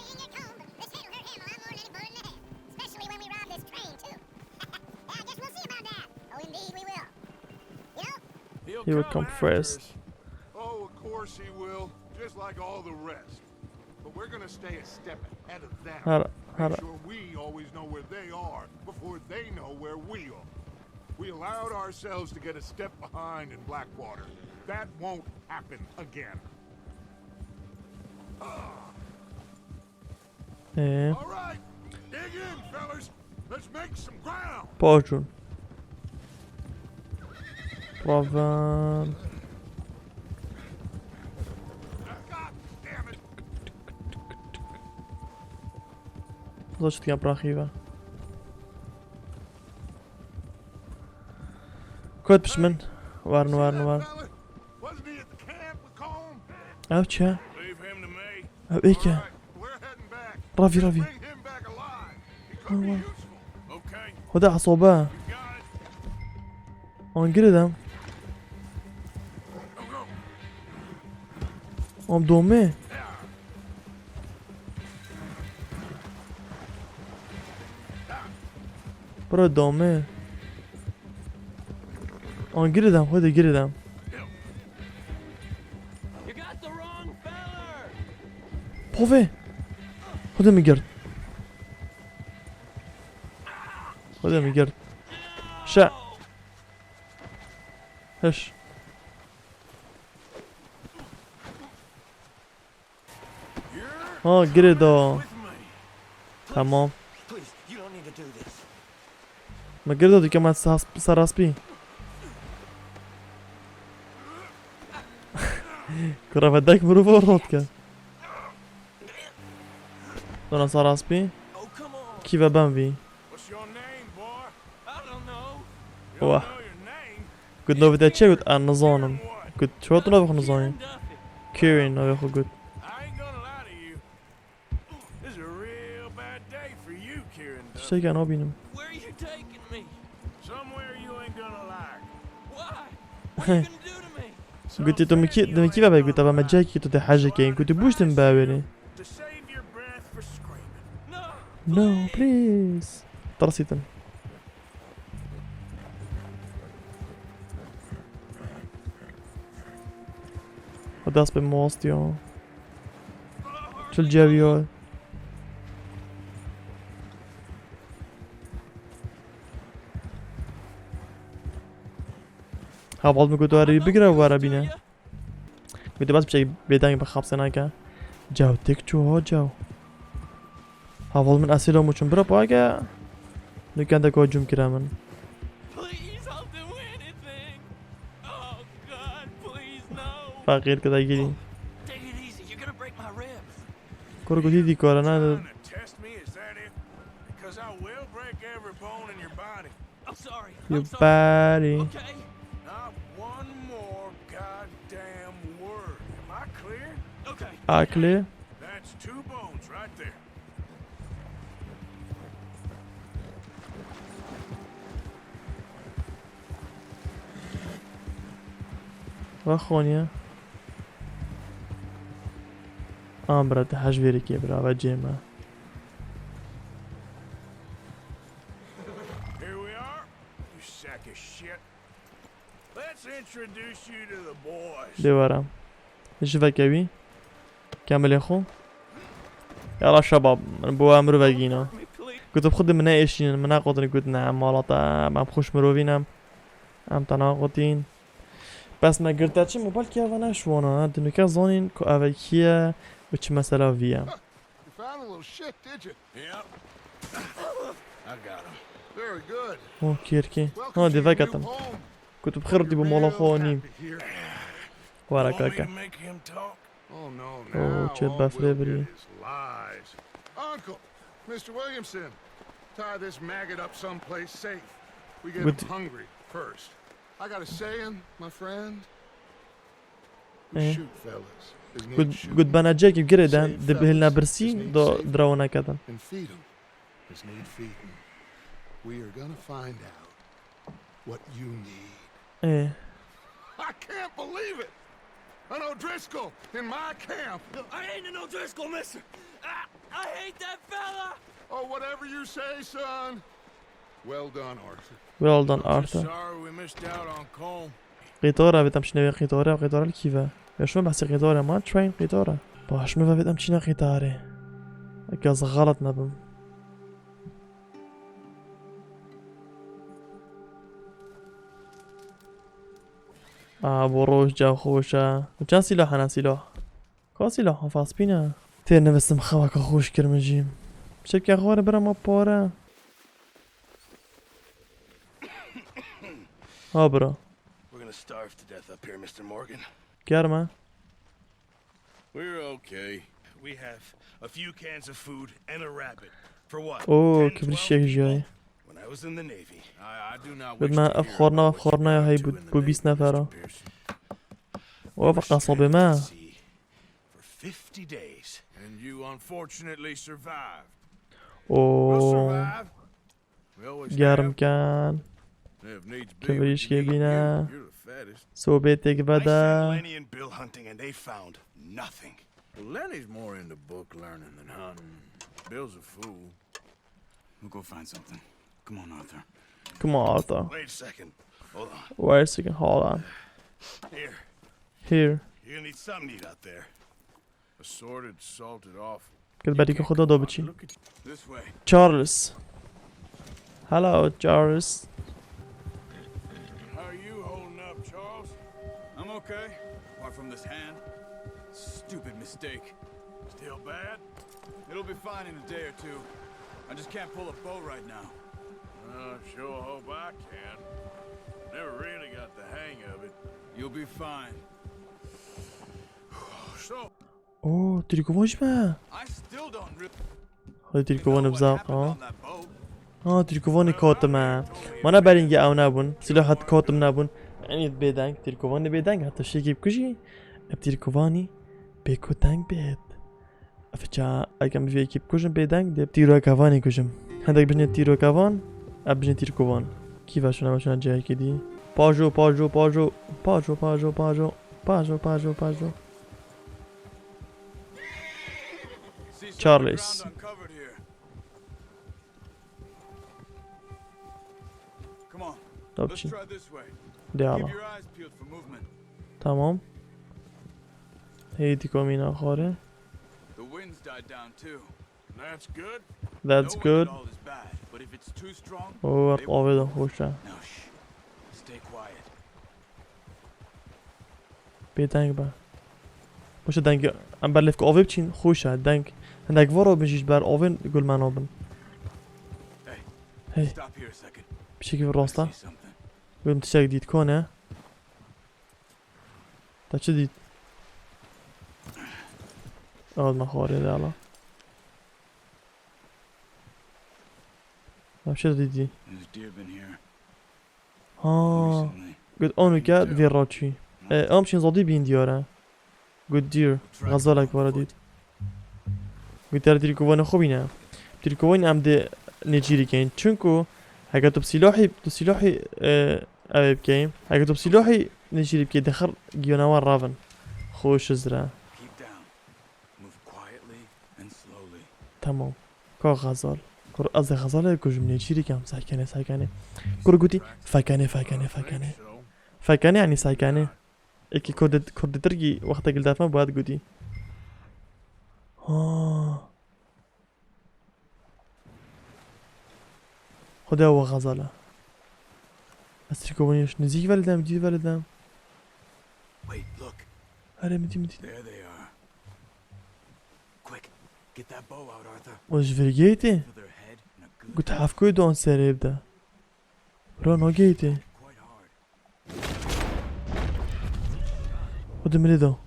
can get cold, but this head will hurt him a lot more than any bullet in the head. Especially when we rob this train, too. I guess we'll see about that. Oh, indeed we will. You know, He will come first. Oh, of course he will. Just like all the rest. But we're gonna stay a step ahead of them. Har, har. Make sure we always know where they are before they know where we are. We allowed ourselves to get a step behind in Blackwater. That won't happen again. Ee. All right, dig in, fellas. Let's make some ground. Pardon. Raven. God damn it. Zaten yaprak gibi. Kot pişmin. Warn, warn, warn. Wasn't he at the camp with Colm? Ev çi? Leave him to me. Ev ê ke. All right, we're heading back. Ravî, ravî. Bring him back alive. He could be useful. Okay. Xwedê esobe. You got it. An girêdem. Go, go. Am domê. Bro, domê. An girêdem, Xwedê girêdem. You got the wrong feller. Povê. Xwedê min girt. Xwedê min girt. Şe. Hiş. Ha, girê da. Tamam. Me girê da dike me sas-, saraspî. Kura vedek mirov rot ke. Dona saraspî. Kî ve ben vî. Wah. Got navê te çi ye? Got, a, nizanim. Got, çawa tu navê xwe nizanî? Kieran navê xwe got. Tiştekî nabînim. Gotê tu min kî, tu min kî ve be, gotê ve me cihekî tu dê hejekê. Gotê bûştin be wêrê. No, please. Tirsîtin. Xwe dest pê me wastiya. Çil ceviya. Heval min got, "Were bigire, were bîne." Gotê bas biçek bêdeng bi xapse nake. Caw tek çû ha caw. Heval min esîla mûçin bira page. Nûken de ka cûm kire min. Please, I'll do anything. Oh God, please no. Feqîr kide girî. Take it easy. You're gonna break my ribs. Kur gotî dîkare ne. Trying to test me, is that it? Because I will break every bone in your body. I'm sorry. You I'm sorry. Barry. Okay. Not one more goddamn word. Am I clear? Okay. Akli. That's two bones right there. Ve xoniye. Am bira te hej vêrikê bira ve cê me. Here we are. You sack of shit. Let's introduce you to the boys. Dê were. Ji veke wî. Kemilê xwe. Yala şebab. Min bo em mirovek gîna. Gotim xwedê min neêşînin, min neqotin, got ne, em mala te, em xweş mirovîn em. Em te naqotin. Bes me girte çi, mobaylkî eve ne ji wan e, ha. Di nûke zanîn ku eve kî ye û çi mesela vî ye. You found the little shit, did you? Yep. I got him. Very good. Oh, kêrkî. Welcome Ha, to dê your veketim. new home. Gotim xêr dî bo mala xwe nîm. Happy here. Were Want me keke. To make him talk? Oh no, Oh, now çi all befrê we'll birî. Get is lies. Uncle, Mister Williamson, tie this maggot up someplace safe. We get Good. Him hungry first. I got a saying, my friend. We Eh. Shoot fellas. As need Gud, shooting. gud bana cekî girê Save den, di bihilne fellas. birsî, As need do saving. Dira wan nekedin. And feed 'em. As need feeding. We are gonna find out what you need. Eh. I can't believe it! An O'Driscoll in my camp! I ain't an O'Driscoll, mister. I, I hate that fella. Oh, whatever you say, son. Well done, Arthur. Well done, I'm Arthur. Sorry we missed out on Colm. Qîtara vêt em çîne wê qîtare, qîtare li kî ve? Ya şima behsê qîtare ma, train qîtare. Baş min ve vêt em çîne qîtare. Eke ez xelet nebim. Aa, bo roj ca xweş e. Çend sîlah hene sîlah? Ka sîlah hafaz pîne. Tê nivisim xeweka xweş kir min jî. Şevke xware bira ma pare. Ha bira. We're gonna starve to death up here, Mister Morgan. Germe. We're okay. We have a few cans of food and a rabbit. For what? Oo, Ten, kibrî twelve şêk people? Jiyayê. When I was in the Navy, I, I do not Bid wish me to ev hear xwarina, about ev what you xwarina ya got hey up to bû, in the bû bîst Navy, nefera. Mister Pearson. Û ev qas bê me. For fifty days. And you unfortunately survived. We'll Oo, survive. We always germ have. kan. If needs be, Kibrî we can eat şkebîne. you. You're the fattest. Sobê têk I sent vede. Lenny and Bill hunting and they found nothing. Well, Lenny's more into book learning than hunting. Bill's a fool. We'll go find something. Come on, Arthur. Come on, Arthur. Wait a second. Hold on. Wait a second, hold on. Here. Here. You're gonna need something to eat out there. Assorted, salted offal. Gel berî xwe da biçî. This way. Charles. Hello, Charles. How are you holding up, Charles? I'm okay. Apart from this hand. Stupid mistake. Still bad? It'll be fine in a day or two. I just can't pull a bow right now. I sure hope I can. Never really got the hang of it. You'll be fine. So, Oo, trîkovan jî me. I still don't really Hadi trîkovan know what bizar happened ha. On that boat. Ha, trîkovanê katim e. Mana berîngê ew nebûn. Sîlahat katim nebûn. Yanî bêdeng, trîkovanê bêdeng heta şêkî bikujî. Ev trîkovanî bêkoteng bêt. Ev ça, eger min vê yekî bikujim bêdeng, dê tîrokevanî kujim. Hindek bijinê tîrokevan, ev bijinê tîrkovan. Kî veşûna, veşûna cihekî dî. Pajo, pajo, pajo. Pajo, pajo, pajo. Pajo, pajo, pajo. See some Charles. Ground uncovered here. Come on. Tabii Let's ki. Try this way. De Keep ama. Your eyes peeled for movement. Tamam. Hey, dîkomîna xwarê. The wind's died down too. That's good. That's Knowing good. It all is bad, but if it's too strong, O, wert avê de xweş e. Now shh. Stay quiet. Bêdeng be. Boşa deng, em ber lêvka avê biçîn, xweş e, deng. Hindek varo bin jî ji ber avê gul me nabin. Hey, Stop here a second. Pişekî vê rasta. See something. Gul tiştek dît, kone. Te çi dît? Ew me xwarê de ala. Em çi dîtî? There's deer been here Ha. Recently. Got onu ke vê raçî. E, em şin zodî bîn diyar e. Got deer. Xezalek wara dît. Got der dîrkovanê xwe bîne. Dîrkovanê em dê nêçîrî keyin. Çunku heke tu bi silahî, tu silahî, e, ev ê bikeyin. Heke tu bi silahî nêçîrî bikeyin, dixir giyanewan ravin. Xweş zira. Keep down. Move quietly and slowly. Tamam. Ka Xezal. Kur ez ê Xezalê kujim nêçîrî kem, sekene, sekene. Kur gotî, fekene, fekene, fekene. Fekene yani sekene. Eki Kurdi, Kurdi Tirkî wextek li derfan bayet gotî. Ha. Xwedê ew Xezal e. Ez Tirkovanî nizîk velidem, dî velidem. Wait, look. Here, midî, midî. There they are. Quick, get that bow out, Arthur. O ji vir geytê? To their head and a good Got hefkoyê don serê bide. Bro, no geytê. Quite hard. Xwedê min lê da.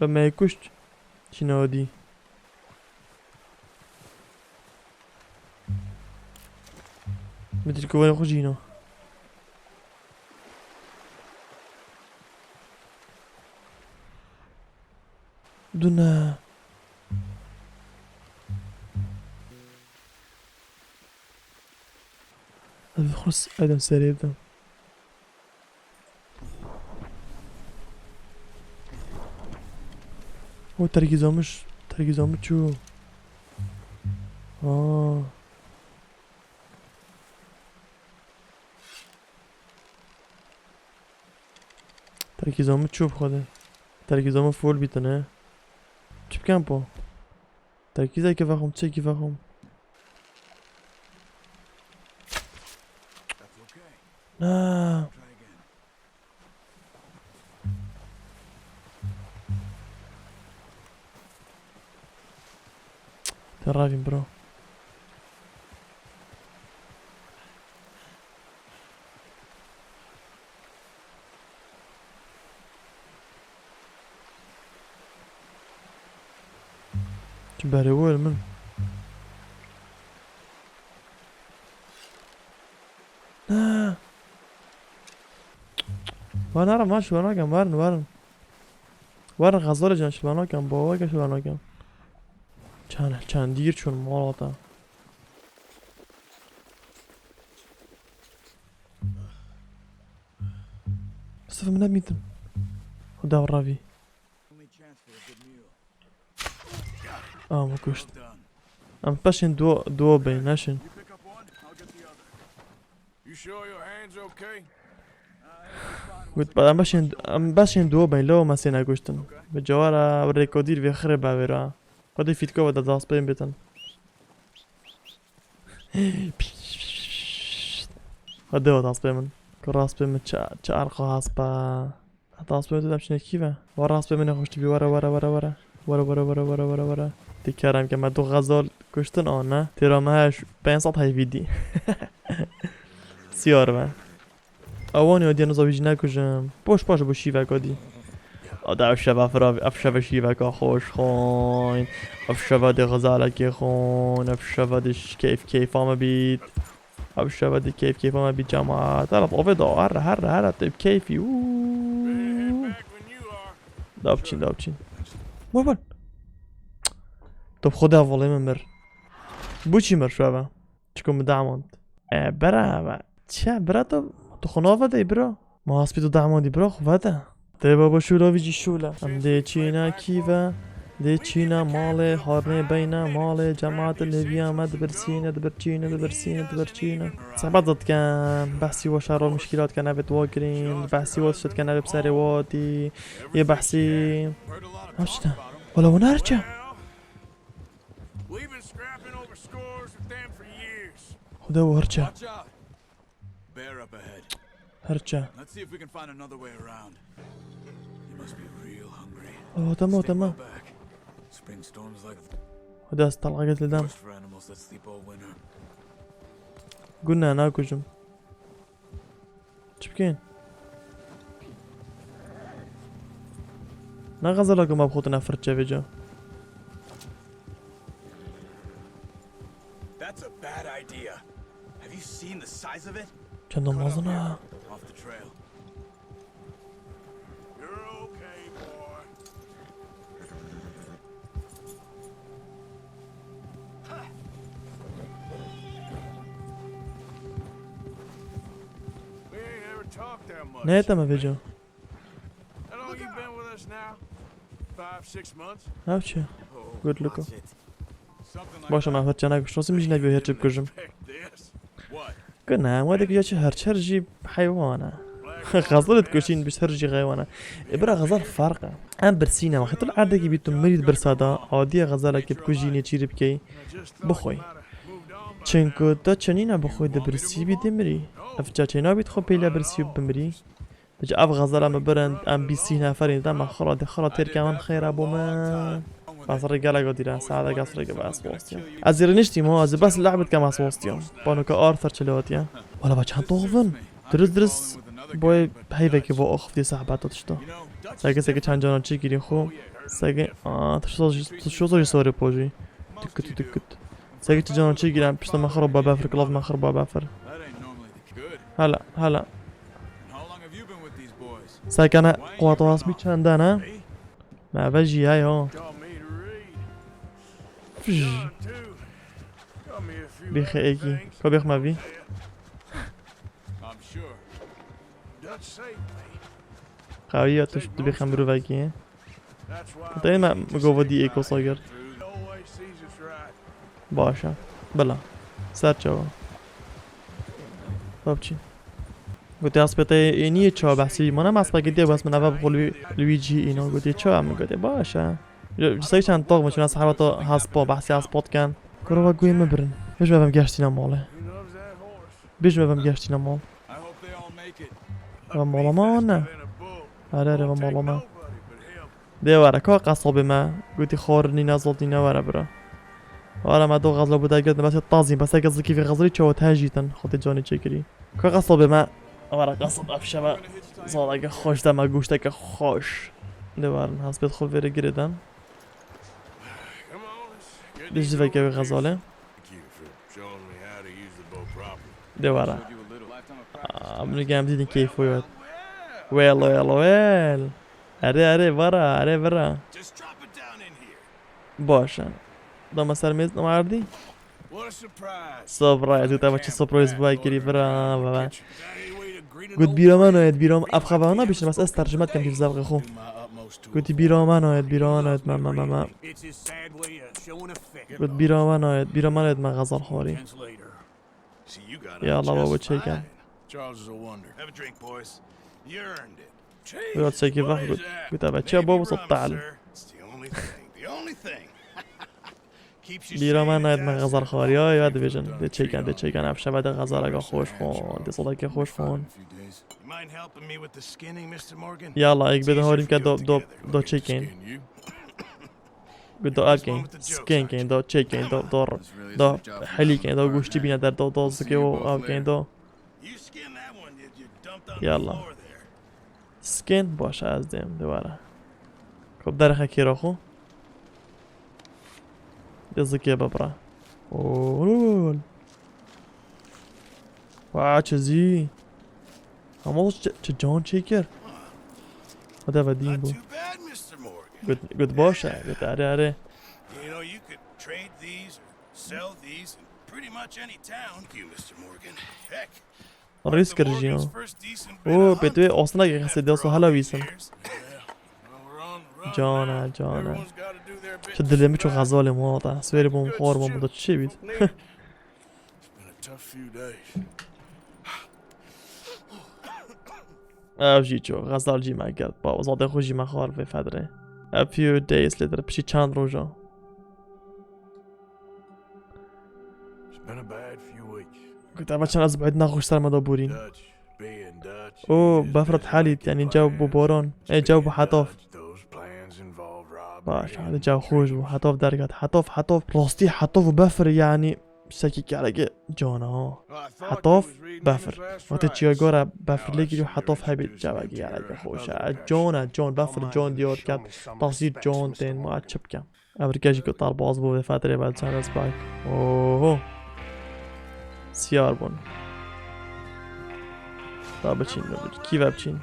Be me kuşt. Çîna dî. Min dîrkovanê xwe jîna. Dune. Ez bi xwe s-, edem serê bidim. O tergîza min ş-, tergîza min çû. Aa. Terkîza min çû bi xwe de. Terkîza min full bîtine. Çi bikem po? Terkîzekê vexwim, çekî vexwim. Na. Te ravîn bro. Çi berê bû li min? Ne. Van herin, van şivan nakin, verin, verin. Verin, Xezalê can şivan nakin, baweke şivan nakin. Çend, çend dîr çûn mala te. Mustafa, min nemîtin. Xuda ravî. Only chance for a good meal. Ah, me kuşt. Well done. Em beşên duo, duo bê, neşin. You pick up one, I'll get the other. You sure your hand's okay? Got, em beşên, em beşên duo bê, lo me sê nekuştin. Bi cewara rêkodîr vê xirê be vê ra. Xwedê fîtko ve de dastpê bitin. Xwedê ve dastpê min. Ku rast pê min çi, çi erqa hespa. Heta ez pê tu demşine kî ve? Wa rast pê min nexweş tibî, were, were, were, were. Were, were, were, were, were, were. Dî kerem ke me du Xezal kuştin an ne? Têra me heş, pênc sed heyvî dî. Siyar be. Awan ya diye niza wî jî nekujim. Boş baş bo şîveka dî. Ada ev şeva firav, ev şeva şîveka xweş xwin. Ev şeva dê Xezalekê xwin. Ev şeva dê ş-, keyf keyfa me bît. Ev şeva dê keyf keyfa me bî cemaat. Hele avê da herre, herre, herre, te bi keyfî. Uuu. Da biçîn, da biçîn. Were, were. Tu bi xwe de hevalê min mir. Bû çî mir şeva? Çiko min dahmand. E, bera ve. Çi, bira tu, tu xwe nava dey, bira. Ma hespî tu dahmandî, bira xwe vede. Tê baba şûla vî jî şûle. Em dê çîne kî ve? Dê çîne malê, harnê beyne malê, cemaat lêviya me dibirsîne, dibirsîne, dibirsîne, dibirsîne. Sehbet zat dikin, behsî we şer û muşkîlat dikin, evê tu wa girîn, behsî we tişt dikin, evê bi serê we hatî, yê behsî. Ew çi ne? Wela we ne her çi? Xuda we her çi? Bear up ahead. Her çi? Let's see if we can find another way around. You must be real hungry. Oh, tamam, tamam. Spring storms like the Hadi az talga getirdim. Worst for animals that sleep all winter. Guna, nakujum. Çi bikên? Ne xezala ku me bi xwe tune firçe vêca. That's a bad idea. Have you seen the size of it? Çend mezin e? Off the trail. You're okay, boy. We ain't ever talked that much. Ne eteme vêca? How long you been with us now? Five, six months? Navçe. Good luck. Something like Başa me firçe nakuş. Rosim jine bir hep kujum. Expect this. What? Guna, wê dikuje çi her çer jî heywan e. Xezal dikuşîn bi her jî heywan e. E, bira xezal ferq e. Em birsî ne. Wextê tu li erdekî bî tu mirî di birsa da, adiye xezalekê bikujî nêçîrî bikey, bixwey. Çinku te çenîna bixwey de birsî bî dimirî. Ev çaçê nabît xwe pêle birsî û bimirî. Dice ev xezala me birin, em bîst neferîn de me xira de xira têrke min xêra bo min. Bas rê gelek dîre, saete gas rê bas bostiya. Ez ê rêniştîm, ez ê bes lehbet kem ez bostiya. Panoka Arthur çilê hatiye. Wala ba çend toxvin. Dirist dirist boy heyvekî bo oxf diye sahbata tişta. Seke seke çend canan çi girî xo. Seke, aa, tişta jî, tişta jî sorê pojî. Tıkkıt tıkkıt. Seke çi canan çi girem, pişta me xira babefir, klav me xira babefir. Hala, hala. Sekene quwwet asmî çend e ne? Me ve jî ya yo. Fij. Bêxe êkî. Ka bêx me vî. Qawî ya tu tu bêxe mirovekî. Te me mi gova dî êko sager. Baş e. Bila. Ser çawa. Babçî. Gotiye, "Aspetê ê niyê çawa behsî?" Mana me aspekê diye bes min eve bixwe li wî, li wî cihî îno. Gotiye, "Çawa?" Min gotiye, "Baş e." Ji, ji ser çend tox min çûna sehbeta hespo, behsê hespo dikin. Kurova guhê min birin. Hêj me vem geştîne malê. Bêj me vem geştîne mal. Vem mala me an ne? Here, here, vem mala me. Dê were, ka qesabê me? Gotî xwarinî ne, zotî ne, were bira. Were me do xezla bu dergirtin, bes tazîn, bes eke zikî vî xezlî çawa te jîtin, xwe tê canê çêkirî. Ka qesabê me? Were qesab ev şeve zaleke xweş de me goşteke xweş. Dê werin, hespêt xwe vêrê girê den. Dê ji veke wê xezalê. Dê were. Aa, bunu gem didin keyfo yot. Well, well, well. Erê, erê, vara, erê, vira. Baş e. Dama ser mêz, dama erdî. Surprise. Gote me çi surprise bu kirî, vira, vira. Got bîra me nayet, bîra me. Ev xebana bişin, bes ez tercüme dikim, dîv zevqê xwe. Got bîra me nayet, bîra me nayet, me, me, me, me. Got bîra me nayet, bîra me nayet, me xezal xwarî. Ya Allah, baba, çêkin. Biraz çekî bak, got, got eve çiya baba, sat ta'al. Bîra me nayet me xezal xwarî, ya, ya, dibêjin. Dê çêkin, dê çêkin, ev şeve de xezaleke xweş xwon, dê saleke xweş xwon. Yala, ek bê de horîm ke do, do, do çêkin. Got do ev kên, skin kên, do çêkin, do, do, do helî kên, do goştî bîne der, do, do zikê o ev kên, do. Yala. Skin, baş e, ez dêm, dê were. Xwe derxe kêra xwe. Dê zikê bibire. Oo. Wa çi zî. Hema çi, çi can çêkir. Hadi ve dîn bu. Got, got baş e, got erê erê. Rîs kir jî ya. O, pê tu yê astinekê xestê dê so hela wîsin. Can e, can e. Çi dilê min çû xezalê min hate. Swêrê bûm, xor bûm, da çi bît. Ev jî çû, xezal jî me girt. Baba, zadê xwe jî me xwar vê fedrê. A few days later, piştî çend roja. It's been a bad few weeks. Got eva çend ez bi id nexweş ser me de borîn. Dutch being Dutch. O, befret helît, yani cew bû boran. Ê, cew bû hetaf. Dutch, those plans involve Baş, hadi caw xweş bû. Hetof derket. Hetof, hetof. Rastî hetof û befir yani. Sekî kereke cana. Hetof, befir. Wextê çiya gora befir lê kiriyo hetof hebî cawekî kereke xweş e. Can e, can, befir can diyar ket. Tasîr can tên ma çi bikem. Ev rike jî ku tarbaz bû vê fetrê belçan ez bay. Oho. Siyar bûn. Da biçîn, da biçîn. Kî ve biçîn?